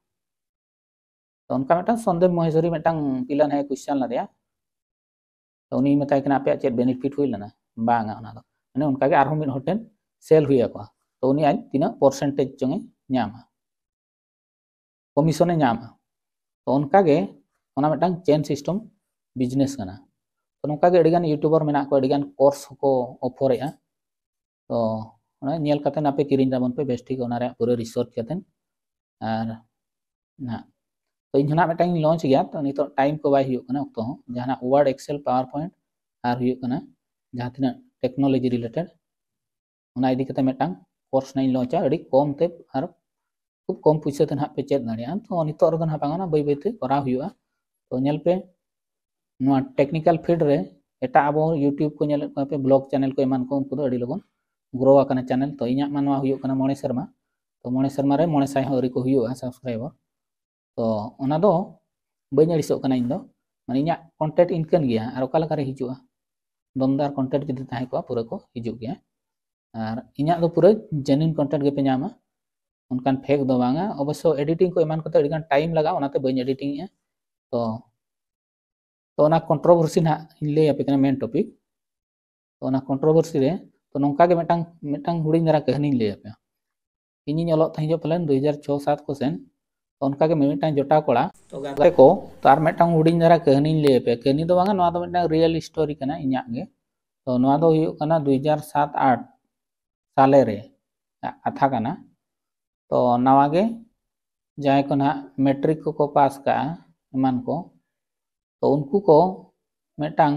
ᱛᱚ ᱚᱱᱠᱟ ᱢᱤᱫᱴᱟᱝ ᱥᱚᱱᱫᱤᱯ ᱢᱚᱦᱮᱥᱣᱟᱨᱤ ᱢᱤᱫᱴᱟᱝ ᱯᱤᱞᱟ ᱱᱟᱦᱟᱜ ᱠᱚᱥᱪᱮᱱ ᱞᱮᱫᱮᱭᱟ᱾ ᱛᱚ ᱩᱱᱤ ᱢᱮᱛᱟᱭ ᱠᱟᱱᱟ, "ᱟᱯᱮᱭᱟᱜ ᱪᱮᱫ ᱵᱮᱱᱤᱯᱷᱤᱴ ᱦᱩᱭ ᱞᱮᱱᱟ?" ᱵᱟᱝᱟ, ᱚᱱᱟ ᱫᱚ ᱢᱟᱱᱮ ᱚᱱᱠᱟᱜᱮ ᱟᱨᱦᱚᱸ ᱢᱤᱫ ᱦᱚᱲ ᱴᱷᱮᱱ ᱥᱮᱞ ᱦᱩᱭ ᱟᱠᱚᱣᱟ᱾ ᱛᱚ ᱩᱱᱤ ᱟᱡ ᱛᱤᱱᱟᱹᱜ ᱯᱟᱨᱥᱮᱱᱴᱮᱡᱽ ᱪᱚᱝ ᱮ ᱧᱟᱢᱟ, ᱠᱚᱢᱤᱥᱚᱱ ᱮ ᱧᱟᱢᱟ᱾ ᱛᱚ ᱚᱱᱠᱟᱜᱮ ᱚᱱᱟ ᱢᱤᱫᱴᱟᱝ ᱪᱮᱱ ᱥᱤᱥᱴᱮᱢ ᱵᱤᱡᱽᱱᱮᱥ ᱠᱟᱱᱟ᱾ ᱛᱚ ᱱᱚᱝᱠᱟᱜᱮ ᱟᱹᱰᱤᱜᱟᱱ ᱭᱩᱴᱩᱵᱟᱨ ᱢᱮᱱᱟᱜ ᱠᱚᱣᱟ, ᱟᱹᱰᱤᱜᱟᱱ ᱠᱳᱨᱥ ᱦᱚᱸᱠᱚ ᱚᱯᱷᱟᱨᱮᱜᱼᱟ᱾ ᱛᱚ ᱚᱱᱟ ᱧᱮᱞ ᱠᱟᱛᱮᱫ ᱟᱯᱮ ᱠᱤᱨᱤᱧ ᱛᱟᱵᱚᱱ ᱯᱮ ᱵᱮᱥ ᱴᱷᱤᱠ, ᱚᱱᱟ ᱨᱮᱭᱟᱜ ᱯᱩᱨᱟᱹ ᱨᱤᱥᱟᱨᱪ ᱠᱟᱛᱮᱫ᱾ ᱟᱨ ᱱᱟᱦᱟᱜ ᱛᱚ ᱤᱧ ᱦᱚᱸ ᱱᱟᱦᱟᱜ ᱢᱤᱫᱴᱟᱝ ᱤᱧ ᱞᱚᱧᱪ ᱜᱮᱭᱟ, ᱛᱚ ᱱᱤᱛᱚᱜ ᱴᱟᱭᱤᱢ ᱠᱚ ᱵᱟᱭ ᱦᱩᱭᱩᱜ ᱠᱟᱱᱟ, ᱚᱠᱛᱚ ᱦᱚᱸ, ᱡᱟᱦᱟᱱᱟᱜ ᱣᱟᱨᱰ, ᱮᱠᱥᱮᱞ, ᱯᱟᱣᱟᱨ ᱯᱚᱭᱮᱱᱴ ᱟᱨ ᱦᱩᱭᱩᱜ ᱠᱟᱱᱟ ᱡᱟᱦᱟᱸ ᱛᱤᱱᱟᱹᱜ ᱴᱮᱠᱱᱳᱞᱚᱡᱤ ᱨᱤᱞᱮᱴᱮᱰ, ᱚᱱᱟ ᱤᱫᱤ ᱠᱟᱛᱮ ᱢᱤᱫᱴᱟᱝ ᱠᱳᱨᱥ ᱱᱟᱦᱟᱜ ᱤᱧ ᱞᱚᱧᱪᱟ, ᱟᱹᱰᱤ ᱠᱚᱢ ᱛᱮ ᱟᱨ ᱠᱷᱩᱵ ᱠᱚᱢ ᱯᱩᱭᱥᱟᱹ ᱛᱮ ᱱᱟᱦᱟᱜ ᱯᱮ ᱪᱮᱫ ᱫᱟᱲᱮᱭᱟᱜᱼᱟ᱾ ᱛᱚ ᱱᱤᱛᱚᱜ ᱨᱮᱫᱚ ᱱᱟᱦᱟᱜ ᱵᱟᱝ, ᱚᱱᱟ ᱵᱟᱹᱭ ᱵᱟᱹᱭ ᱛᱮ ᱠᱚᱨᱟᱣ ᱦᱩᱭᱩᱜᱼᱟ᱾ ᱛᱚ ᱧᱮᱞ ᱯᱮ, ᱱᱚᱣᱟ technical field ᱨᱮ ᱮᱴᱟᱜ ᱟᱵᱚ YouTube ᱠᱚ ᱧᱮᱞᱮᱫ ᱠᱚᱣᱟ ᱯᱮ, vlog channel ᱠᱚ ᱮᱢᱟᱱ ᱠᱚ, ᱩᱱᱠᱩ ᱫᱚ ᱟᱹᱰᱤ ᱞᱚᱜᱚᱱ grow ᱟᱠᱟᱱᱟ channel᱾ ᱛᱚ ᱤᱧᱟᱹᱜ ᱢᱟ ᱱᱚᱣᱟ ᱦᱩᱭᱩᱜ ᱠᱟᱱᱟ ᱢᱚᱬᱮ ᱥᱮᱨᱢᱟ, ᱛᱚ ᱢᱚᱬᱮ ᱥᱮᱨᱢᱟ ᱨᱮ ᱢᱚᱬᱮ ᱥᱟᱭ ᱦᱚᱸ ᱟᱹᱣᱨᱤ ᱠᱚ ᱦᱩᱭᱩᱜᱼᱟ subscriber᱾ ᱛᱚ ᱚᱱᱟ ᱫᱚ ᱵᱟᱹᱧ ᱟᱹᱲᱤᱥᱚᱜ ᱠᱟᱱᱟ ᱤᱧ ᱫᱚ, ᱢᱟᱱᱮ ᱤᱧᱟᱹᱜ content ᱤᱱᱠᱟᱹᱱ ᱜᱮᱭᱟ, ᱟᱨ ᱚᱠᱟ ᱞᱮᱠᱟ ᱨᱮ ᱦᱤᱡᱩᱜᱼᱟ, ᱫᱚᱢᱫᱟᱨ content ᱡᱩᱫᱤ ᱛᱟᱦᱮᱸ ᱠᱚᱜᱼᱟ ᱯᱩᱨᱟᱹ ᱠᱚ ᱦᱤᱡᱩᱜ ᱜᱮᱭᱟ᱾ ᱟᱨ ᱤᱧᱟᱹᱜ ᱫᱚ ᱯᱩᱨᱟᱹ genuine content ᱜᱮᱯᱮ ᱧᱟᱢᱟ, ᱚᱱᱠᱟᱱ fake ᱫᱚ ᱵᱟᱝᱟ᱾ ᱚᱵᱚᱥᱥᱚ editing ᱠᱚ ᱮᱢᱟᱱ ᱠᱚᱛᱮ ᱟᱹᱰᱤᱜᱟᱱ time ᱞᱟᱜᱟᱜᱼᱟ, ᱚᱱᱟᱛᱮ ᱵᱟᱹᱧ editing ᱮᱜᱼᱟ᱾ ᱛᱚ ᱛᱚ ᱚᱱᱟ controversy ᱱᱟᱦᱟᱜ ᱤᱧ ᱞᱟᱹᱭ ᱟᱯᱮ ᱠᱟᱱᱟ main topic᱾ ᱛᱚ ᱚᱱᱟ controversy ᱨᱮ ᱛᱚ ᱱᱚᱝᱠᱟ ᱜᱮ ᱢᱤᱫᱴᱟᱝ ᱢᱤᱫᱴᱟᱝ ᱦᱩᱰᱤᱧ ᱫᱷᱟᱨᱟ ᱠᱟᱹᱦᱱᱤᱧ ᱞᱟᱹᱭ ᱟᱯᱮᱭᱟ᱾ ᱤᱧᱤᱧ ᱚᱞᱚᱜ ᱛᱟᱦᱮᱸ ᱡᱚᱜ ᱯᱟᱞᱮᱱ ᱫᱩ ᱦᱟᱡᱟᱨ ᱪᱷᱚ ᱥᱟᱛ ᱠᱚ ᱥᱮᱱ᱾ ᱛᱚ ᱚᱱᱠᱟ ᱜᱮ ᱢᱤᱫᱴᱟᱝ ᱡᱚᱴᱟᱣ ᱠᱚᱲᱟ ᱛᱚ ᱜᱟᱛᱮ ᱠᱚ, ᱛᱚ ᱟᱨ ᱢᱤᱫᱴᱟᱝ ᱦᱩᱰᱤᱧ ᱫᱷᱟᱨᱟ ᱠᱟᱹᱦᱱᱤᱧ ᱞᱟᱹᱭ ᱟᱯᱮᱭᱟ᱾ ᱠᱟᱹᱦᱱᱤ ᱫᱚ ᱵᱟᱝᱟ, ᱱᱚᱣᱟ ᱫᱚ ᱢᱤᱫᱴᱟᱝ real story ᱠᱟᱱᱟ ᱤᱧᱟᱹᱜ ᱜᱮ᱾ ᱛᱚ ᱱᱚᱣᱟ ᱫᱚ ᱦᱩᱭᱩᱜ ᱠᱟᱱᱟ ᱫᱩ ᱦᱟᱡᱟᱨ ᱥᱟᱛ ᱟᱴ ᱥᱟᱞᱮ ᱨᱮ ᱠᱟᱛᱷᱟ ᱠᱟᱱᱟ᱾ ᱛᱚ ᱱᱟᱣᱟ ᱜᱮ ᱡᱟᱦᱟᱸᱭ ᱠᱚ ᱱᱟᱦᱟᱜ ᱢᱮᱴᱨᱤᱠ ᱠᱚᱠᱚ ᱯᱟᱥ ᱠᱟᱜᱼᱟ ᱮᱢᱟᱱ ᱠᱚ, ᱛᱚ ᱩᱱᱠᱩ ᱠᱚ ᱢᱤᱫᱴᱟᱝ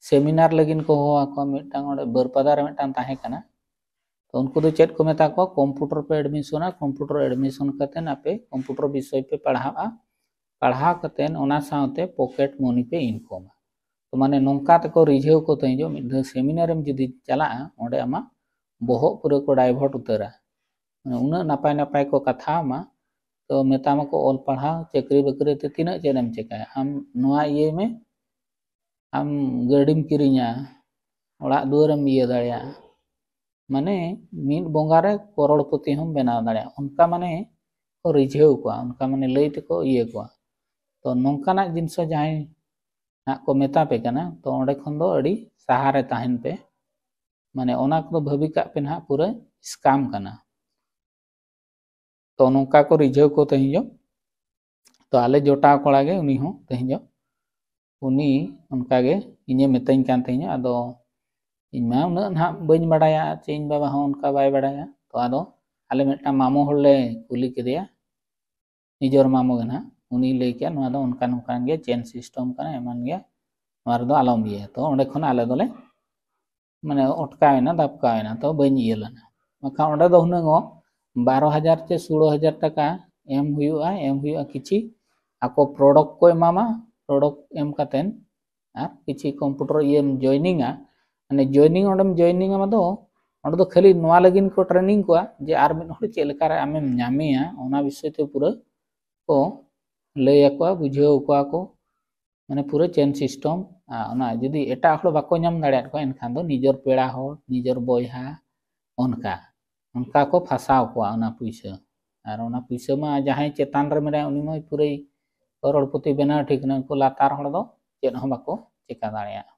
ᱥᱮᱢᱤᱱᱟᱨ ᱞᱟᱹᱜᱤᱫ ᱠᱚ ᱦᱚᱦᱚ ᱟᱠᱚᱣᱟ᱾ ᱢᱤᱫᱴᱟᱝ ᱚᱸᱰᱮ ᱵᱟᱹᱨᱯᱟᱫᱟ ᱨᱮ ᱢᱤᱫᱴᱟᱝ ᱛᱟᱦᱮᱸ ᱠᱟᱱᱟ᱾ ᱛᱚ ᱩᱱᱠᱩ ᱫᱚ ᱪᱮᱫ ᱠᱚ ᱢᱮᱛᱟ ᱠᱚᱣᱟ, ᱠᱚᱢᱯᱤᱭᱩᱴᱟᱨ ᱯᱮ ᱮᱰᱢᱤᱥᱚᱱᱟ, ᱠᱚᱢᱯᱤᱭᱩᱴᱟᱨ ᱮᱰᱢᱤᱥᱚᱱ ᱠᱟᱛᱮᱫ ᱟᱯᱮ ᱠᱚᱢᱯᱤᱭᱩᱴᱟᱨ ᱵᱤᱥᱚᱭ ᱯᱮ ᱯᱟᱲᱦᱟᱜᱼᱟ, ᱯᱟᱲᱦᱟᱣ ᱠᱟᱛᱮᱫ ᱚᱱᱟ ᱥᱟᱶᱛᱮ ᱯᱚᱠᱮᱴ ᱢᱚᱱᱤ ᱯᱮ ᱤᱱᱠᱚᱢᱟ᱾ ᱛᱚ ᱢᱟᱱᱮ ᱱᱚᱝᱠᱟ ᱛᱮᱠᱚ ᱨᱤᱡᱷᱟᱹᱣ ᱠᱚ ᱛᱟᱦᱮᱸ ᱡᱚᱜ, ᱢᱤᱫ ᱫᱷᱟᱣ ᱥᱮᱢᱤᱱᱟᱨᱮᱢ ᱡᱩᱫᱤ ᱪᱟᱞᱟᱜᱼᱟ, ᱚᱸᱰᱮ ᱟᱢᱟᱜ ᱵᱚᱦᱚᱜ ᱯᱩᱨᱟᱹ ᱠᱚ ᱰᱟᱭᱵᱷᱟᱨᱴ ᱩᱛᱟᱹᱨᱟ᱾ ᱢᱟᱱᱮ ᱩᱱᱟᱹᱜ ᱱᱟᱯᱟᱭ ᱱᱟᱯᱟᱭ ᱠᱚ ᱠᱟᱛᱷᱟ ᱟᱢᱟ, ᱛᱚ ᱢᱮᱛᱟᱢᱟᱠᱚ ᱚᱞ ᱯᱟᱲᱦᱟᱣ, ᱪᱟᱹᱠᱨᱤ ᱵᱟᱹᱠᱨᱤ ᱛᱮ ᱛᱤᱱᱟᱹᱜ ᱪᱮᱫ ᱮᱢ ᱪᱮᱠᱟᱭᱟ, ᱟᱢ ᱱᱚᱣᱟ ᱤᱭᱟᱹᱭ ᱢᱮ, ᱟᱢ ᱜᱟᱹᱰᱤᱢ ᱠᱤᱨᱤᱧᱟ, ᱚᱲᱟᱜ ᱫᱩᱣᱟᱹᱨᱮᱢ ᱤᱭᱟᱹ ᱫᱟᱲᱮᱭᱟᱜᱼᱟ, ᱢᱟᱱᱮ ᱢᱤᱫ ᱵᱚᱸᱜᱟ ᱨᱮ ᱠᱚᱨᱚᱲᱯᱚᱛᱤ ᱦᱚᱸᱢ ᱵᱮᱱᱟᱣ ᱫᱟᱲᱮᱭᱟᱜᱼᱟ, ᱚᱱᱠᱟ ᱢᱟᱱᱮ ᱠᱚ ᱨᱤᱡᱷᱟᱹᱣ ᱠᱚᱣᱟ, ᱚᱱᱠᱟ ᱢᱟᱱᱮ ᱞᱟᱹᱭ ᱛᱮᱠᱚ ᱤᱭᱟᱹ ᱠᱚᱣᱟ᱾ ᱛᱚ ᱱᱚᱝᱠᱟᱱᱟᱜ ᱡᱤᱱᱤᱥ ᱦᱚᱸ ᱡᱟᱦᱟᱸᱭ ᱦᱟᱸᱜ ᱠᱚ ᱢᱮᱛᱟ ᱯᱮ ᱠᱟᱱᱟ, ᱛᱚ ᱚᱸᱰᱮ ᱠᱷᱚᱱ ᱫᱚ ᱟᱹᱰᱤ ᱥᱟᱦᱟ ᱨᱮ ᱛᱟᱦᱮᱱ ᱯᱮ᱾ ᱢᱟᱱᱮ ᱚᱱᱟ ᱠᱚᱫᱚ ᱵᱷᱟᱹᱵᱤ ᱠᱟᱜ ᱯᱮ ᱱᱟᱦᱟᱜ ᱯᱩᱨᱟᱹ scam ᱠᱟᱱᱟ᱾ ᱛᱚ ᱱᱚᱝᱠᱟ ᱠᱚ ᱨᱤᱡᱷᱟᱹᱣ ᱠᱚ ᱛᱮᱦᱮᱧ ᱫᱚ᱾ ᱛᱚ ᱟᱞᱮ ᱡᱚᱴᱟᱣ ᱠᱚᱲᱟ ᱜᱮ ᱩᱱᱤ ᱦᱚᱸ ᱛᱮᱦᱮᱧ ᱫᱚ, ᱩᱱᱤ ᱚᱱᱠᱟ ᱜᱮ ᱤᱧᱮ ᱢᱤᱛᱟᱹᱧ ᱠᱟᱱ ᱛᱟᱦᱮᱸᱧᱟ᱾ ᱟᱫᱚ ᱤᱧ ᱢᱟ ᱩᱱᱟᱹᱜ ᱱᱟᱦᱟᱜ ᱵᱟᱹᱧ ᱵᱟᱲᱟᱭᱟ, ᱪᱮ ᱤᱧ ᱵᱟᱵᱟ ᱦᱚᱸ ᱚᱱᱠᱟ ᱵᱟᱭ ᱵᱟᱲᱟᱭᱟ᱾ ᱛᱚ ᱟᱫᱚ ᱟᱞᱮ ᱢᱤᱫᱴᱟᱝ ᱢᱟᱢᱚ ᱦᱚᱲ ᱞᱮ ᱠᱩᱞᱤ ᱠᱮᱫᱮᱭᱟ, ᱱᱤᱡᱚᱨ ᱢᱟᱢᱚ ᱜᱮ ᱱᱟᱦᱟᱜ, ᱩᱱᱤ ᱞᱟᱹᱭ ᱠᱮᱜᱼᱟ, "ᱱᱚᱣᱟ ᱫᱚ ᱚᱱᱠᱟ ᱱᱚᱝᱠᱟᱱ ᱜᱮᱭᱟ, ᱪᱮᱱ system ᱠᱟᱱᱟ, ᱮᱢᱟᱱ ᱜᱮᱭᱟ, ᱱᱚᱣᱟ ᱨᱮᱫᱚ ᱟᱞᱚᱢ ᱤᱭᱟᱹᱭᱟ᱾" ᱛᱚ ᱚᱸᱰᱮ ᱠᱷᱚᱱ ᱟᱞᱮ ᱫᱚᱞᱮ ᱢᱟᱱᱮ ᱚᱴᱠᱟᱣᱮᱱᱟ, ᱫᱟᱯᱠᱟᱣᱮᱱᱟ, ᱛᱚ ᱵᱟᱹᱧ ᱤᱭᱟᱹ ᱞᱮᱱᱟ᱾ ᱵᱟᱠᱷᱟᱱ ᱚᱸᱰᱮ ᱫᱚ ᱦᱩᱱᱟᱹᱝ ᱚ ᱵᱟᱨᱚ ᱦᱟᱡᱟᱨ ᱪᱮ ᱥᱳᱞᱳ ᱦᱟᱡᱟᱨ ᱴᱟᱠᱟ ᱮᱢ ᱦᱩᱭᱩᱜᱼᱟ, ᱮᱢ ᱦᱩᱭᱩᱜᱼᱟ ᱠᱤᱪᱷᱤ, ᱟᱠᱚ product ᱠᱚ ᱮᱢᱟᱢᱟ, ᱯᱨᱚᱰᱚᱠᱴ ᱮᱢ ᱠᱟᱛᱮᱫ ᱟᱨ ᱠᱤᱪᱷᱤ ᱠᱚᱢᱯᱤᱭᱩᱴᱟᱨ ᱤᱭᱟᱹᱢ ᱡᱚᱭᱱᱤᱝᱟ, ᱢᱟᱱᱮ ᱡᱚᱭᱱᱤᱝ ᱚᱸᱰᱮᱢ ᱡᱚᱭᱱᱤᱝ ᱟᱢ ᱫᱚ, ᱚᱸᱰᱮ ᱫᱚ ᱠᱷᱟᱹᱞᱤ ᱱᱚᱣᱟ ᱞᱟᱹᱜᱤᱫ ᱠᱚ ᱴᱨᱮᱱᱤᱝ ᱠᱚᱣᱟ ᱡᱮ ᱟᱨ ᱢᱤᱫ ᱦᱚᱲ ᱪᱮᱫ ᱞᱮᱠᱟᱨᱮ ᱟᱢᱮᱢ ᱧᱟᱢᱮᱭᱟ, ᱚᱱᱟ ᱵᱤᱥᱚᱭ ᱛᱮ ᱯᱩᱨᱟᱹ ᱠᱚ ᱞᱟᱹᱭ ᱟᱠᱚᱣᱟ, ᱵᱩᱡᱷᱟᱹᱣ ᱠᱚᱣᱟ ᱠᱚ, ᱢᱟᱱᱮ ᱯᱩᱨᱟᱹ ᱪᱮᱱ ᱥᱤᱥᱴᱚᱢ᱾ ᱟᱨ ᱚᱱᱟ ᱡᱩᱫᱤ ᱮᱴᱟᱜ ᱦᱚᱲ ᱵᱟᱠᱚ ᱧᱟᱢ ᱫᱟᱲᱮᱭᱟᱜ ᱠᱚᱣᱟ, ᱮᱱᱠᱷᱟᱱ ᱫᱚ ᱱᱤᱡᱚᱨ ᱯᱮᱲᱟ ᱦᱚᱲ, ᱱᱤᱡᱚᱨ ᱵᱚᱭᱦᱟ, ᱚᱱᱠᱟ ᱚᱱᱠᱟ ᱠᱚ ᱯᱷᱟᱥᱟᱣ ᱠᱚᱣᱟ ᱚᱱᱟ ᱯᱩᱭᱥᱟᱹ᱾ ᱟᱨ ᱚᱱᱟ ᱯᱩᱭᱥᱟᱹ ᱢᱟ ᱡᱟᱦᱟᱸᱭ ᱪᱮᱛᱟᱱ ᱨᱮ ᱢᱮᱱᱟᱭᱟ, ᱩᱱᱤ ᱢᱟ ᱯᱩᱨᱟᱹᱭ ᱠᱚᱨᱚᱲᱯᱚᱛᱤ ᱵᱮᱱᱟᱣ ᱴᱷᱤᱠ ᱮᱱᱟ, ᱩᱱᱠᱩ ᱞᱟᱛᱟᱨ ᱦᱚᱲ ᱫᱚ ᱪᱮᱫ ᱦᱚᱸ ᱵᱟᱠᱚ ᱪᱮᱠᱟ ᱫᱟᱲᱮᱭᱟᱜᱼᱟ᱾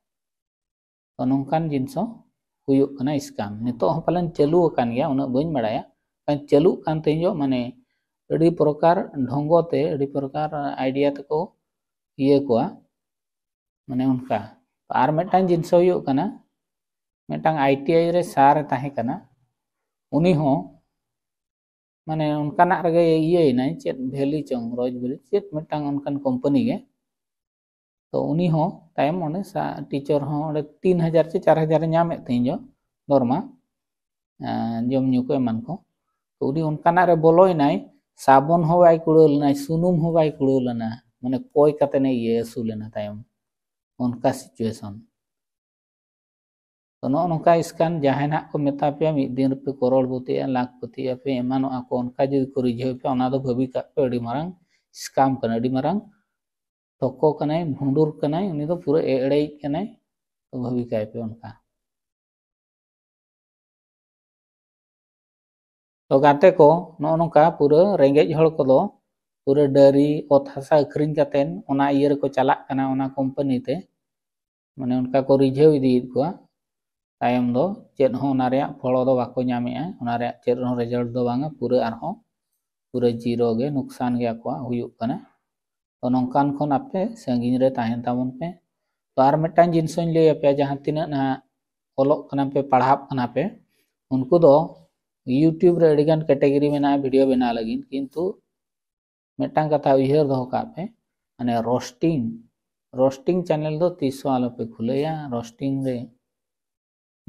ᱛᱚ ᱱᱚᱝᱠᱟᱱ ᱡᱤᱱᱤᱥ ᱦᱚᱸ ᱦᱩᱭᱩᱜ ᱠᱟᱱᱟ ᱥᱠᱮᱢ᱾ ᱱᱤᱛᱚᱜ ᱦᱚᱸ ᱯᱟᱞᱮᱱ ᱪᱟᱹᱞᱩ ᱟᱠᱟᱱ ᱜᱮᱭᱟ, ᱩᱱᱟᱹᱜ ᱵᱟᱹᱧ ᱵᱟᱲᱟᱭᱟ, ᱠᱷᱟᱱ ᱪᱟᱹᱞᱩᱜ ᱠᱟᱱ ᱛᱮᱦᱮᱧᱚᱜ, ᱢᱟᱱᱮ ᱟᱹᱰᱤ ᱯᱨᱚᱠᱟᱨ ᱰᱷᱚᱝᱜᱚ ᱛᱮ, ᱟᱹᱰᱤ ᱯᱨᱚᱠᱟᱨ ᱟᱭᱰᱤᱭᱟ ᱛᱮᱠᱚ ᱤᱭᱟᱹ ᱠᱚᱣᱟ, ᱢᱟᱱᱮ ᱚᱱᱠᱟ᱾ ᱟᱨ ᱢᱤᱫᱴᱟᱝ ᱡᱤᱱᱤᱥ ᱦᱩᱭᱩᱜ ᱠᱟᱱᱟ, ᱢᱤᱫᱴᱟᱝ ᱟᱭ ᱴᱤ ᱟᱭ ᱨᱮ ᱥᱟᱨ ᱮ ᱛᱟᱦᱮᱸ ᱠᱟᱱᱟ, ᱩᱱᱤ ᱦᱚᱸ ᱢᱟᱱᱮ ᱚᱱᱠᱟᱱᱟᱜ ᱨᱮᱜᱮ ᱤᱭᱟᱹᱭᱮᱱᱟᱭ, ᱪᱮᱫ ᱵᱷᱮᱞᱤ ᱪᱚᱝ, ᱨᱚᱡᱽ ᱵᱷᱮᱞᱤ, ᱪᱮᱫ ᱢᱤᱫᱴᱟᱝ ᱚᱱᱠᱟᱱ ᱠᱳᱢᱯᱟᱱᱤ ᱜᱮ᱾ ᱛᱚ ᱩᱱᱤ ᱦᱚᱸ ᱛᱟᱭᱚᱢ ᱚᱸᱰᱮ ᱥᱟ-, ᱴᱤᱪᱟᱨ ᱦᱚᱸ ᱚᱸᱰᱮ ᱛᱤᱱ ᱦᱟᱡᱟᱨ ᱪᱮ ᱪᱟᱨ ᱦᱟᱡᱟᱨ ᱮ ᱧᱟᱢᱮᱫ ᱛᱟᱦᱮᱸᱧ ᱡᱚ ᱫᱚᱨᱢᱟ, ᱟᱸ, ᱡᱚᱢ ᱧᱩ ᱠᱚ ᱮᱢᱟᱱ ᱠᱚ᱾ ᱛᱚ ᱩᱱᱤ ᱚᱱᱠᱟᱱᱟᱜ ᱨᱮ ᱵᱚᱞᱚᱭᱮᱱᱟᱭ, ᱥᱟᱵᱚᱱ ᱦᱚᱸ ᱵᱟᱭ ᱠᱩᱲᱟᱹᱣ ᱞᱮᱱᱟ, ᱥᱩᱱᱩᱢ ᱦᱚᱸ ᱵᱟᱭ ᱠᱩᱲᱟᱹᱣ ᱞᱮᱱᱟ, ᱢᱟᱱᱮ ᱠᱚᱭ ᱠᱟᱛᱮ ᱮ ᱤᱭᱟᱹ ᱟᱹᱥᱩᱞ ᱮᱱᱟ ᱛᱟᱭᱚᱢ, ᱚᱱᱠᱟ ᱥᱤᱪᱩᱭᱮᱥᱚᱱ᱾ ᱛᱚ ᱱᱚᱜᱼᱚ ᱱᱚᱝᱠᱟ ᱥᱠᱮᱢ, ᱡᱟᱦᱟᱸᱭ ᱱᱟᱜ ᱠᱚ ᱢᱮᱛᱟ ᱯᱮᱭᱟ ᱢᱤᱫ ᱫᱤᱱ ᱨᱮᱯᱮ ᱠᱚᱨᱚᱲ ᱯᱚᱛᱤᱜᱼᱟ, ᱞᱟᱠᱷ ᱯᱚᱛᱤᱜᱼᱟ ᱯᱮ, ᱮᱢᱟᱱᱚᱜᱼᱟ ᱠᱚ, ᱚᱱᱠᱟ ᱡᱩᱫᱤ ᱠᱚ ᱨᱤᱡᱷᱟᱹᱣ ᱯᱮᱭᱟ, ᱚᱱᱟ ᱫᱚ ᱵᱷᱟᱹᱵᱤ ᱠᱟᱜ ᱯᱮ ᱟᱹᱰᱤ ᱢᱟᱨᱟᱝ ᱥᱠᱮᱢ ᱠᱟᱱᱟ, ᱟᱹᱰᱤ ᱢᱟᱨᱟᱝ ᱴᱷᱚᱠᱚ ᱠᱟᱱᱟᱭ, ᱵᱷᱩᱸᱰᱩᱨ ᱠᱟᱱᱟᱭ, ᱩᱱᱤ ᱫᱚ ᱯᱩᱨᱟᱹ ᱮᱲᱮᱭᱤᱡ ᱠᱟᱱᱟᱭ᱾ ᱛᱚ ᱵᱷᱟᱹᱵᱤ ᱠᱟᱭ ᱯᱮ ᱚᱱᱠᱟ᱾ ᱛᱚ ᱜᱟᱛᱮ ᱠᱚ, ᱱᱚᱜᱼᱚ ᱱᱚᱝᱠᱟ ᱯᱩᱨᱟᱹ ᱨᱮᱸᱜᱮᱡ ᱦᱚᱲ ᱠᱚᱫᱚ ᱯᱩᱨᱟᱹ ᱰᱟᱹᱨᱤ, ᱚᱛ ᱦᱟᱥᱟ ᱟᱹᱠᱷᱨᱤᱧ ᱠᱟᱛᱮᱫ ᱚᱱᱟ ᱤᱭᱟᱹ ᱨᱮᱠᱚ ᱪᱟᱞᱟᱜ ᱠᱟᱱᱟ, ᱚᱱᱟ ᱠᱳᱢᱯᱟᱱᱤ ᱛᱮ᱾ ᱢᱟᱱᱮ ᱚᱱᱠᱟ ᱠᱚ ᱨᱤᱡᱷᱟᱹᱣ ᱤᱫᱤᱭᱮᱫ ᱠᱚᱣᱟ᱾ ᱛᱟᱭᱚᱢ ᱫᱚ ᱪᱮᱫ ᱦᱚᱸ ᱚᱱᱟ ᱨᱮᱭᱟᱜ ᱯᱷᱚᱞ ᱫᱚ ᱵᱟᱠᱚ ᱧᱟᱢᱮᱜᱼᱟ, ᱚᱱᱟ ᱨᱮᱭᱟᱜ ᱪᱮᱫ ᱦᱚᱸ ᱨᱮᱡᱟᱞᱴ ᱫᱚ ᱵᱟᱝᱟ, ᱯᱩᱨᱟᱹ ᱟᱨᱦᱚᱸ ᱯᱩᱨᱟᱹ ᱡᱤᱨᱳ ᱜᱮ ᱱᱩᱠᱥᱟᱱ ᱜᱮ ᱟᱠᱚᱣᱟᱜ ᱦᱩᱭᱩᱜ ᱠᱟᱱᱟ᱾ ᱛᱚ ᱱᱚᱝᱠᱟᱱ ᱠᱷᱚᱱ ᱟᱯᱮ ᱥᱟᱺᱜᱤᱧ ᱨᱮ ᱛᱟᱦᱮᱱ ᱛᱟᱵᱚᱱ ᱯᱮ᱾ ᱛᱚ ᱟᱨ ᱢᱤᱫᱴᱟᱝ ᱡᱤᱱᱤᱥ ᱦᱚᱧ ᱞᱟᱹᱭ ᱟᱯᱮᱭᱟ, ᱡᱟᱦᱟᱸ ᱛᱤᱱᱟᱹᱜ ᱱᱟᱦᱟᱜ ᱚᱞᱚᱜ ᱠᱟᱱᱟ ᱯᱮ, ᱯᱟᱲᱦᱟᱜ ᱠᱟᱱᱟ ᱯᱮ, ᱩᱱᱠᱩ ᱫᱚ YouTube ᱨᱮ ᱟᱹᱰᱤᱜᱟᱱ ᱠᱮᱴᱮᱜᱚᱨᱤ ᱢᱮᱱᱟᱜᱼᱟ ᱵᱷᱤᱰᱤᱭᱳ ᱵᱮᱱᱟᱣ ᱞᱟᱹᱜᱤᱫ, ᱠᱤᱱᱛᱩ ᱢᱤᱫᱴᱟᱝ ᱠᱟᱛᱷᱟ ᱩᱭᱦᱟᱹᱨ ᱫᱚᱦᱚ ᱠᱟᱜ ᱯᱮ, ᱢᱟᱱᱮ ᱨᱳᱥᱴᱤᱝ, ᱨᱳᱥᱴᱤᱝ ᱪᱮᱱᱮᱞ ᱫᱚ ᱛᱤᱥ ᱦᱚᱸ ᱟᱞᱚᱯᱮ ᱠᱷᱩᱞᱟᱹᱭᱟ᱾ ᱨᱳᱥᱴᱤᱝ ᱨᱮ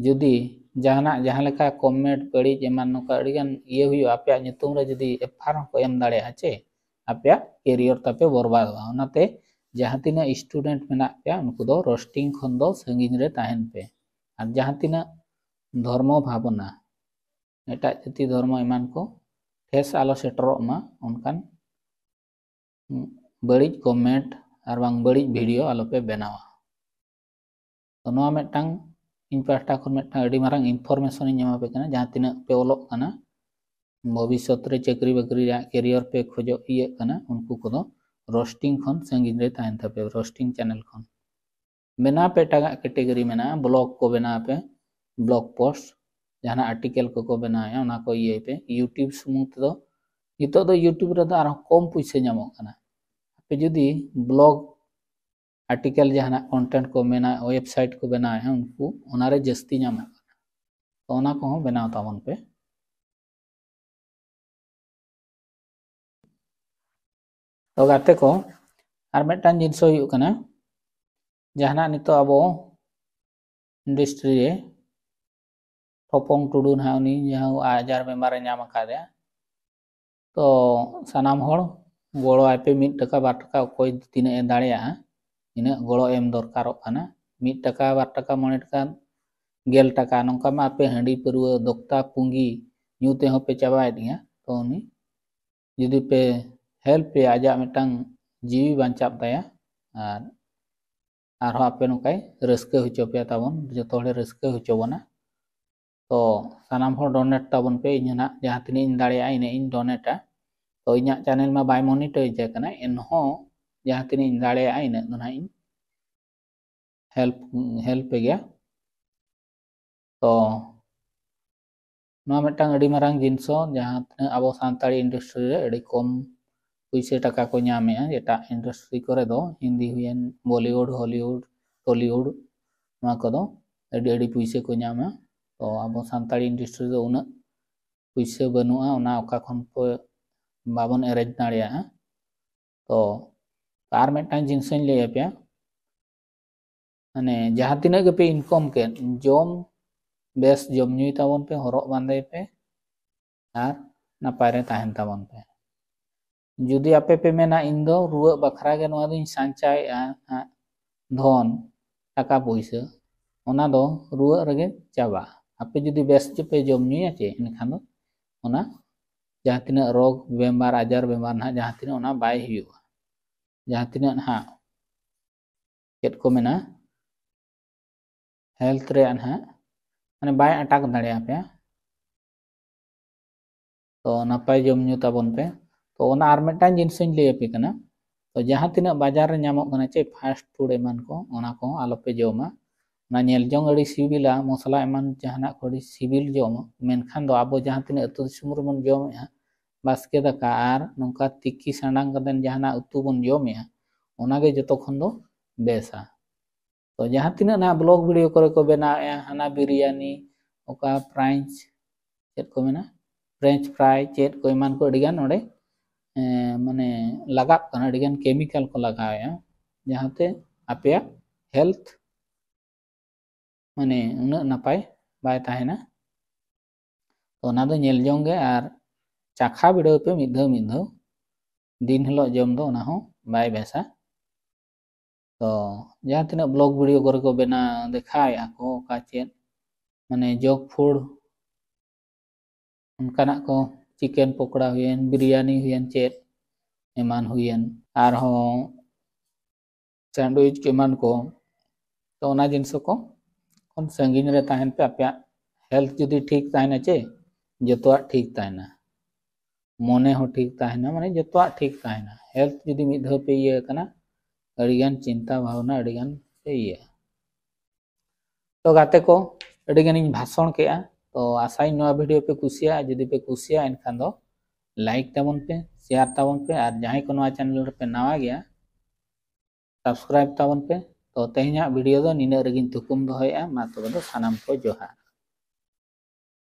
ᱡᱩᱫᱤ ᱡᱟᱦᱟᱱᱟᱜ, ᱡᱟᱦᱟᱸ ᱞᱮᱠᱟ ᱠᱚᱢᱮᱱᱴ ᱵᱟᱹᱲᱤᱡ ᱮᱢᱟᱱ ᱱᱚᱝᱠᱟ ᱟᱹᱰᱤᱜᱟᱱ ᱤᱭᱟᱹ ᱦᱩᱭᱩᱜᱼᱟ, ᱟᱯᱮᱭᱟᱜ ᱧᱩᱛᱩᱢ ᱨᱮ ᱡᱩᱫᱤ ᱮᱯᱷ ᱟᱭ ᱟᱨ ᱦᱚᱸᱠᱚ ᱮᱢ ᱫᱟᱲᱮᱭᱟᱜᱼᱟ, ᱪᱮ ᱟᱯᱮᱭᱟᱜ ᱠᱮᱨᱤᱭᱚᱨ ᱛᱟᱯᱮ ᱵᱚᱨᱵᱟᱫᱚᱜᱼᱟ᱾ ᱚᱱᱟᱛᱮ ᱡᱟᱦᱟᱸ ᱛᱤᱱᱟᱹᱜ student ᱢᱮᱱᱟᱜ ᱯᱮᱭᱟ, ᱩᱱᱠᱩ ᱫᱚ roasting ᱠᱷᱚᱱ ᱫᱚ ᱥᱟᱺᱜᱤᱧ ᱨᱮ ᱛᱟᱦᱮᱱ ᱯᱮ᱾ ᱟᱨ ᱡᱟᱦᱟᱸ ᱛᱤᱱᱟᱹᱜ ᱫᱷᱚᱨᱢᱚ ᱵᱷᱟᱵᱽᱱᱟ, ᱮᱴᱟᱜ ᱡᱟᱹᱛᱤ ᱫᱷᱚᱨᱢᱚ ᱮᱢᱟᱱ ᱠᱚ ᱴᱷᱮᱥ ᱟᱞᱚ ᱥᱮᱴᱮᱨᱚᱜ ᱢᱟ, ᱚᱱᱠᱟᱱ ᱵᱟᱹᱲᱤᱡ comment ᱟᱨ ᱵᱟᱝ ᱵᱟᱹᱲᱤᱡ video ᱟᱞᱚᱯᱮ ᱵᱮᱱᱟᱣᱟ᱾ ᱛᱚ ᱱᱚᱣᱟ ᱢᱤᱫᱴᱟᱝ ᱤᱧ ᱯᱟᱦᱴᱟ ᱠᱷᱚᱱ ᱢᱤᱫᱴᱟᱝ ᱟᱹᱰᱤ ᱢᱟᱨᱟᱝ information ᱤᱧ ᱮᱢᱟ ᱯᱮ ᱠᱟᱱᱟ᱾ ᱡᱟᱦᱟᱸ ᱛᱤᱱᱟᱹᱜ ᱯᱮ ᱚᱞᱚᱜ ᱠᱟᱱᱟ, ᱵᱷᱚᱵᱤᱥᱥᱚᱛ ᱨᱮ ᱪᱟᱹᱠᱨᱤ ᱵᱟᱹᱠᱨᱤ ᱨᱮᱭᱟᱜ career ᱯᱮ ᱠᱷᱚᱡᱚᱜ ᱤᱭᱟᱹᱜ ᱠᱟᱱᱟ, ᱩᱱᱠᱩ ᱠᱚᱫᱚ roasting ᱠᱷᱚᱱ ᱥᱟᱺᱜᱤᱧ ᱨᱮ ᱛᱟᱦᱮᱱ ᱛᱟᱯᱮ, roasting channel ᱠᱷᱚᱱ᱾ ᱵᱮᱱᱟᱣ ᱯᱮ ᱮᱴᱟᱜᱟᱜ category ᱢᱮᱱᱟᱜᱼᱟ, blog ᱠᱚ ᱵᱮᱱᱟᱣ ᱯᱮ, blog post, ᱡᱟᱦᱟᱱᱟᱜ article ᱠᱚᱠᱚ ᱵᱮᱱᱟᱣᱮᱫᱼᱟ, ᱚᱱᱟ ᱠᱚ ᱤᱭᱟᱹᱭ ᱯᱮ᱾ YouTube ᱥᱩᱢᱩᱝ ᱛᱮᱫᱚ, ᱱᱤᱛᱚᱜ ᱫᱚ YouTube ᱨᱮᱫᱚ ᱟᱨᱦᱚᱸ ᱠᱚᱢ ᱯᱩᱭᱥᱟᱹ ᱧᱟᱢᱚᱜ ᱠᱟᱱᱟ᱾ ᱟᱯᱮ ᱡᱩᱫᱤ blog article ᱡᱟᱦᱟᱱᱟᱜ content ᱠᱚ ᱢᱮᱱᱟᱜ, website ᱠᱚ ᱵᱮᱱᱟᱣᱮᱫᱼᱟ, ᱩᱱᱠᱩ ᱚᱱᱟᱨᱮ ᱡᱟᱹᱥᱛᱤ ᱧᱟᱢᱚᱜ ᱠᱟᱱᱟ᱾ ᱛᱚ ᱚᱱᱟ ᱠᱚᱦᱚᱸ ᱵᱮᱱᱟᱣ ᱛᱟᱵᱚᱱ ᱯᱮ᱾ ᱛᱚ ᱜᱟᱛᱮ ᱠᱚ, ᱟᱨ ᱢᱤᱫᱴᱟᱝ ᱡᱤᱱᱤᱥ ᱦᱩᱭᱩᱜ ᱠᱟᱱᱟ, ᱡᱟᱦᱟᱱᱟᱜ ᱱᱤᱛᱚᱜ ᱟᱵᱚ industry ᱨᱮ ᱴᱷᱚᱯᱚᱝ ᱴᱩᱰᱩ ᱱᱟᱦᱟᱜ ᱩᱱᱤ ᱡᱟᱦᱟᱸ ᱟᱡᱟᱨ ᱵᱮᱢᱟᱨᱮ ᱧᱟᱢ ᱟᱠᱟᱫᱮᱭᱟ, ᱛᱚ ᱥᱟᱱᱟᱢ ᱦᱚᱲ ᱜᱚᱲᱚ ᱟᱭ ᱯᱮ, ᱢᱤᱫ ᱴᱟᱠᱟ ᱵᱟᱨ ᱴᱟᱠᱟ ᱚᱠᱚᱭ ᱛᱤᱱᱟᱹᱜ ᱮ ᱫᱟᱲᱮᱭᱟᱜᱼᱟ, ᱤᱱᱟᱹᱜ ᱜᱚᱲᱚ ᱮᱢ ᱫᱚᱨᱠᱟᱨᱚᱜ ᱠᱟᱱᱟ᱾ ᱢᱤᱫ ᱴᱟᱠᱟ ᱵᱟᱨ ᱴᱟᱠᱟ ᱢᱚᱬᱮ ᱴᱟᱠᱟ ᱜᱮᱞ ᱴᱟᱠᱟ, ᱱᱚᱝᱠᱟ ᱢᱟ ᱟᱯᱮ ᱦᱟᱺᱰᱤ ᱯᱟᱹᱨᱣᱟᱹ ᱫᱚᱠᱛᱟ ᱯᱩᱸᱜᱤ ᱧᱩ ᱛᱮᱦᱚᱸ ᱯᱮ ᱪᱟᱵᱟᱭᱮᱫ ᱜᱮᱭᱟ᱾ ᱛᱚ ᱩᱱᱤ ᱡᱩᱫᱤ ᱯᱮ help ᱮᱭᱟ, ᱟᱡᱟᱜ ᱢᱤᱫᱴᱟᱝ ᱡᱤᱣᱤ ᱵᱟᱧᱪᱟᱜ ᱛᱟᱭᱟ, ᱟᱨ ᱟᱨᱦᱚᱸ ᱟᱯᱮ ᱱᱚᱝᱠᱟᱭ ᱨᱟᱹᱥᱠᱟᱹ ᱦᱚᱪᱚ ᱯᱮᱭᱟ ᱛᱟᱵᱚᱱ, ᱡᱚᱛᱚ ᱦᱚᱲᱮ ᱨᱟᱹᱥᱠᱟᱹ ᱦᱚᱪᱚ ᱵᱚᱱᱟ᱾ ᱛᱚ ᱥᱟᱱᱟᱢ ᱦᱚᱲ donate ᱛᱟᱵᱚᱱ ᱯᱮ, ᱤᱧ ᱦᱚᱸ ᱱᱟᱦᱟᱜ ᱡᱟᱦᱟᱸ ᱛᱤᱱᱟᱹᱜ ᱤᱧ ᱫᱟᱲᱮᱭᱟᱜᱼᱟ ᱤᱱᱟᱹᱜ ᱤᱧ donateᱟ᱾ ᱛᱚ ᱤᱧᱟᱹᱜ channel ᱢᱟ ᱵᱟᱭ monetize ᱟᱠᱟᱱᱟ, ᱮᱱᱦᱚᱸ ᱡᱟᱦᱟᱸ ᱛᱤᱱᱟᱹᱜ ᱤᱧ ᱫᱟᱲᱮᱭᱟᱜᱼᱟ ᱤᱱᱟᱹᱜ ᱫᱚ ᱱᱟᱦᱟᱜ ᱤᱧ help, help ᱯᱮ ᱜᱮᱭᱟ᱾ ᱛᱚ ᱱᱚᱣᱟ ᱢᱤᱫᱴᱟᱝ ᱟᱹᱰᱤ ᱢᱟᱨᱟᱝ ᱡᱤᱱᱤᱥ, ᱡᱟᱦᱟᱸ ᱛᱤᱱᱟᱹᱜ ᱟᱵᱚ ᱥᱟᱱᱛᱟᱲᱤ industry ᱨᱮ ᱟᱹᱰᱤ ᱠᱚᱢ ᱯᱩᱭᱥᱟᱹ ᱴᱟᱠᱟ ᱠᱚ ᱧᱟᱢᱮᱜᱼᱟ᱾ ᱮᱴᱟᱜ industry ᱠᱚᱨᱮ ᱫᱚ, ᱦᱤᱱᱫᱤ ᱦᱩᱭᱮᱱ, Bollywood, Hollywood, Tollywood, ᱱᱚᱣᱟ ᱠᱚᱫᱚ ᱟᱹᱰᱤ ᱟᱹᱰᱤ ᱯᱩᱭᱥᱟᱹ ᱠᱚ ᱧᱟᱢᱟ᱾ ᱛᱚ ᱟᱵᱚ ᱥᱟᱱᱛᱟᱲᱤ industry ᱫᱚ ᱩᱱᱟᱹᱜ ᱯᱩᱭᱥᱟᱹ ᱵᱟᱹᱱᱩᱜᱼᱟ, ᱚᱱᱟ ᱚᱠᱟ ᱠᱷᱚᱱ ᱠᱚ ᱵᱟᱵᱚᱱ arrange ᱫᱟᱲᱮᱭᱟᱜᱼᱟ᱾ ᱛᱚ ᱟᱨ ᱢᱤᱫᱴᱟᱝ ᱡᱤᱱᱤᱥ ᱤᱧ ᱞᱟᱹᱭ ᱟᱯᱮᱭᱟ, ᱢᱟᱱᱮ ᱡᱟᱦᱟᱸ ᱛᱤᱱᱟᱹᱜ ᱜᱮᱯᱮ income ᱠᱮᱫ, ᱡᱚᱢ, ᱵᱮᱥ ᱡᱚᱢ ᱧᱩᱭ ᱛᱟᱵᱚᱱ ᱯᱮ, ᱦᱚᱨᱚᱜ ᱵᱟᱸᱫᱮᱭ ᱯᱮ, ᱟᱨ ᱱᱟᱯᱟᱭ ᱨᱮ ᱛᱟᱦᱮᱱ ᱛᱟᱵᱚᱱ ᱯᱮ᱾ ᱡᱩᱫᱤ ᱟᱯᱮ ᱯᱮ ᱢᱮᱱᱟ, "ᱤᱧ ᱫᱚ ᱨᱩᱣᱟᱹᱜ ᱵᱟᱠᱷᱨᱟ ᱜᱮ ᱱᱚᱣᱟ ᱫᱚᱧ ᱥᱟᱧᱪᱟᱣᱮᱫᱼᱟ ᱦᱟᱸᱜ, ᱫᱷᱚᱱ, ᱴᱟᱠᱟ ᱯᱩᱭᱥᱟᱹ", ᱚᱱᱟ ᱫᱚ ᱨᱩᱣᱟᱹᱜ ᱨᱮᱜᱮ ᱪᱟᱵᱟᱜᱼᱟ᱾ ᱟᱯᱮ ᱡᱩᱫᱤ ᱵᱮᱥ ᱯᱮ ᱡᱚᱢ ᱧᱩᱭᱟ ᱪᱮ, ᱮᱱᱠᱷᱟᱱ ᱫᱚ ᱚᱱᱟ ᱡᱟᱦᱟᱸ ᱛᱤᱱᱟᱹᱜ ᱨᱳᱜᱽ ᱵᱮᱢᱟᱨ ᱟᱡᱟᱨ ᱵᱮᱢᱟᱨ ᱱᱟᱦᱟᱜ ᱡᱟᱦᱟᱸ ᱛᱤᱱᱟᱹᱜ, ᱚᱱᱟ ᱵᱟᱭ ᱦᱩᱭᱩᱜᱼᱟ᱾ ᱡᱟᱦᱟᱸ ᱛᱤᱱᱟᱹᱜ ᱱᱟᱦᱟᱜ ᱪᱮᱫ ᱠᱚ ᱢᱮᱱᱟ, ᱦᱮᱞᱛᱷ ᱨᱮᱭᱟᱜ ᱱᱟᱦᱟᱜ ᱢᱟᱱᱮ ᱵᱟᱭ ᱟᱴᱟᱠ ᱫᱟᱲᱮᱭᱟᱯᱮᱭᱟ᱾ ᱛᱚ ᱱᱟᱯᱟᱭ ᱡᱚᱢ ᱧᱩ ᱛᱟᱵᱚᱱ ᱯᱮ᱾ ᱛᱚ ᱚᱱᱟ ᱟᱨ ᱢᱤᱫᱴᱟᱝ ᱡᱤᱱᱤᱥ ᱤᱧ ᱞᱟᱹᱭ ᱟᱯᱮ ᱠᱟᱱᱟ᱾ ᱛᱚ ᱡᱟᱦᱟᱸ ᱛᱤᱱᱟᱹᱜ ᱵᱟᱡᱟᱨ ᱨᱮ ᱧᱟᱢᱚᱜ ᱠᱟᱱᱟ ᱪᱮ ᱯᱷᱟᱥᱴ ᱯᱷᱩᱰ ᱮᱢᱟᱱ ᱠᱚ, ᱚᱱᱟ ᱠᱚᱦᱚᱸ ᱟᱞᱚᱯᱮ ᱡᱚᱢᱟ᱾ ᱚᱱᱟ ᱧᱮᱞ ᱡᱚᱝ ᱟᱹᱰᱤ ᱥᱤᱵᱤᱞᱟ, ᱢᱚᱥᱞᱟ ᱮᱢᱟᱱ ᱡᱟᱦᱟᱱᱟᱜ ᱠᱚ ᱟᱹᱰᱤ ᱥᱤᱵᱤᱞ ᱡᱚᱢᱟ, ᱢᱮᱱᱠᱷᱟᱱ ᱫᱚ ᱟᱵᱚ ᱡᱟᱦᱟᱸ ᱛᱤᱱᱟᱹᱜ ᱟᱹᱛᱩ ᱫᱤᱥᱚᱢ ᱨᱮᱵᱚᱱ ᱡᱚᱢᱮᱫᱼᱟ ᱵᱟᱥᱠᱮ ᱫᱟᱠᱟ ᱟᱨ ᱱᱚᱝᱠᱟ ᱛᱤᱠᱤ ᱥᱟᱰᱟᱝ ᱠᱟᱛᱮ ᱡᱟᱦᱟᱱᱟᱜ ᱩᱛᱩ ᱵᱚᱱ ᱡᱚᱢᱮᱫᱼᱟ, ᱚᱱᱟᱜᱮ ᱡᱚᱛᱚ ᱠᱷᱚᱱ ᱫᱚ ᱵᱮᱥᱟ᱾ ᱛᱚ ᱡᱟᱦᱟᱸ ᱛᱤᱱᱟᱹᱜ ᱱᱟᱦᱟᱜ ᱵᱞᱚᱜ ᱵᱷᱤᱰᱤᱭᱳ ᱠᱚᱨᱮ ᱠᱚ ᱵᱮᱱᱟᱣᱮᱫᱼᱟ, ᱦᱟᱱᱟ ᱵᱤᱨᱭᱟᱱᱤ, ᱚᱠᱟ ᱯᱷᱨᱟᱭᱤᱡᱽ, ᱪᱮᱫ ᱠᱚ ᱢᱮᱱᱟ, ᱯᱷᱨᱮᱧᱪ ᱯᱷᱨᱟᱭ, ᱪᱮᱫ ᱠᱚ ᱮᱢᱟᱱ ᱠᱚ ᱟᱹᱰᱤᱜᱟᱱ ᱚᱸᱰᱮ ᱮᱸ, ᱢᱟᱱᱮ ᱞᱟᱜᱟᱜ ᱠᱟᱱᱟ, ᱟᱹᱰᱤᱜᱟᱱ ᱠᱮᱢᱤᱠᱮᱞ ᱠᱚ ᱞᱟᱜᱟᱣᱮᱫᱼᱟ, ᱡᱟᱦᱟᱸᱛᱮ ᱟᱯᱮᱭᱟᱜ ᱦᱮᱞᱛᱷ ᱢᱟᱱᱮ ᱩᱱᱟᱹᱜ ᱱᱟᱯᱟᱭ ᱵᱟᱭ ᱛᱟᱦᱮᱱᱟ᱾ ᱛᱚ ᱚᱱᱟ ᱫᱚ ᱧᱮᱞ ᱡᱚᱝ ᱜᱮ ᱟᱨ ᱪᱟᱠᱷᱟ ᱵᱤᱰᱟᱹᱣ ᱯᱮ ᱢᱤᱫ ᱫᱷᱟᱣ ᱢᱤᱫ ᱫᱷᱟᱣ᱾ ᱫᱤᱱ ᱦᱤᱞᱳᱜ ᱡᱚᱢ ᱫᱚ ᱚᱱᱟ ᱦᱚᱸ ᱵᱟᱭ ᱵᱮᱥᱟ᱾ ᱛᱚ ᱡᱟᱦᱟᱸ ᱛᱤᱱᱟᱹᱜ ᱵᱞᱚᱜ ᱵᱷᱤᱰᱤᱭᱳ ᱠᱚᱨᱮ ᱠᱚ ᱵᱮᱱᱟᱣ ᱫᱮᱠᱷᱟᱣᱮᱫᱼᱟ ᱠᱚ ᱚᱠᱟ ᱪᱮᱫ ᱢᱟᱱᱮ ᱡᱚᱜᱽ ᱯᱷᱩᱰ ᱚᱱᱠᱟᱱᱟᱜ ᱠᱚ, ᱪᱤᱠᱮᱱ ᱯᱚᱠᱚᱲᱟ ᱦᱩᱭᱮᱱ, ᱵᱤᱨᱭᱟᱱᱤ ᱦᱩᱭᱮᱱ, ᱪᱮᱫ ᱮᱢᱟᱱ ᱦᱩᱭᱮᱱ, ᱟᱨᱦᱚᱸ ᱥᱮᱱᱰᱣᱤᱪ ᱮᱢᱟᱱ ᱠᱚ᱾ ᱛᱚ ᱚᱱᱟ ᱡᱤᱱᱤᱥ ᱠᱚ ᱠᱷᱚᱱ ᱥᱟᱺᱜᱤᱧ ᱨᱮ ᱛᱟᱦᱮᱱ ᱯᱮ᱾ ᱟᱯᱮᱭᱟᱜ ᱦᱮᱞᱛᱷ ᱡᱩᱫᱤ ᱴᱷᱤᱠ ᱛᱟᱦᱮᱱᱟ ᱪᱮ, ᱡᱚᱛᱚᱣᱟᱜ ᱴᱷᱤᱠ ᱛᱟᱦᱮᱱᱟ, ᱢᱚᱱᱮ ᱦᱚᱸ ᱴᱷᱤᱠ ᱛᱟᱦᱮᱱᱟ, ᱢᱟᱱᱮ ᱡᱚᱛᱚᱣᱟᱜ ᱴᱷᱤᱠ ᱛᱟᱦᱮᱱᱟ᱾ ᱦᱮᱞᱛᱷ ᱡᱩᱫᱤ ᱢᱤᱫ ᱫᱷᱟᱣ ᱯᱮ ᱤᱭᱟᱹ ᱟᱠᱟᱱᱟ, ᱟᱹᱰᱤᱜᱟᱱ ᱪᱤᱱᱛᱟ ᱵᱷᱟᱵᱽᱱᱟ ᱟᱹᱰᱤᱜᱟᱱ ᱯᱮ ᱤᱭᱟᱹᱜᱼᱟ᱾ ᱛᱚ ᱜᱟᱛᱮ ᱠᱚ, ᱟᱹᱰᱤ ᱜᱟᱱᱤᱧ ᱵᱷᱟᱥᱚᱱ ᱠᱮᱜᱼᱟ᱾ ᱛᱚ ᱟᱥᱟᱧ ᱱᱚᱣᱟ ᱵᱷᱤᱰᱤᱭᱳ ᱯᱮ ᱠᱩᱥᱤᱭᱟᱜᱼᱟ᱾ ᱡᱩᱫᱤ ᱯᱮ ᱠᱩᱥᱤᱭᱟᱜᱼᱟ ᱮᱱᱠᱷᱟᱱ ᱫᱚ ᱞᱟᱭᱤᱠ ᱛᱟᱵᱚᱱ ᱯᱮ, ᱥᱮᱭᱟᱨ ᱛᱟᱵᱚᱱ ᱯᱮ, ᱟᱨ ᱡᱟᱦᱟᱸᱭ ᱠᱚ ᱱᱚᱣᱟ ᱪᱮᱱᱮᱞ ᱨᱮᱯᱮ ᱱᱟᱣᱟ ᱜᱮᱭᱟ, ᱥᱟᱵᱥᱠᱨᱟᱭᱤᱵ ᱛᱟᱵᱚᱱ ᱯᱮ᱾ ᱛᱚ ᱛᱮᱦᱮᱧᱟᱜ ᱵᱷᱤᱰᱤᱭᱳ ᱫᱚ ᱱᱤᱱᱟᱹᱜ ᱨᱮᱜᱮᱧ ᱛᱷᱩᱠᱩᱢ ᱫᱚᱦᱚᱭᱮᱜᱼᱟ᱾ ᱢᱟ ᱛᱚᱵᱮ ᱫᱚ ᱥᱟᱱᱟᱢ ᱠᱚ ᱡᱚᱦᱟᱨ᱾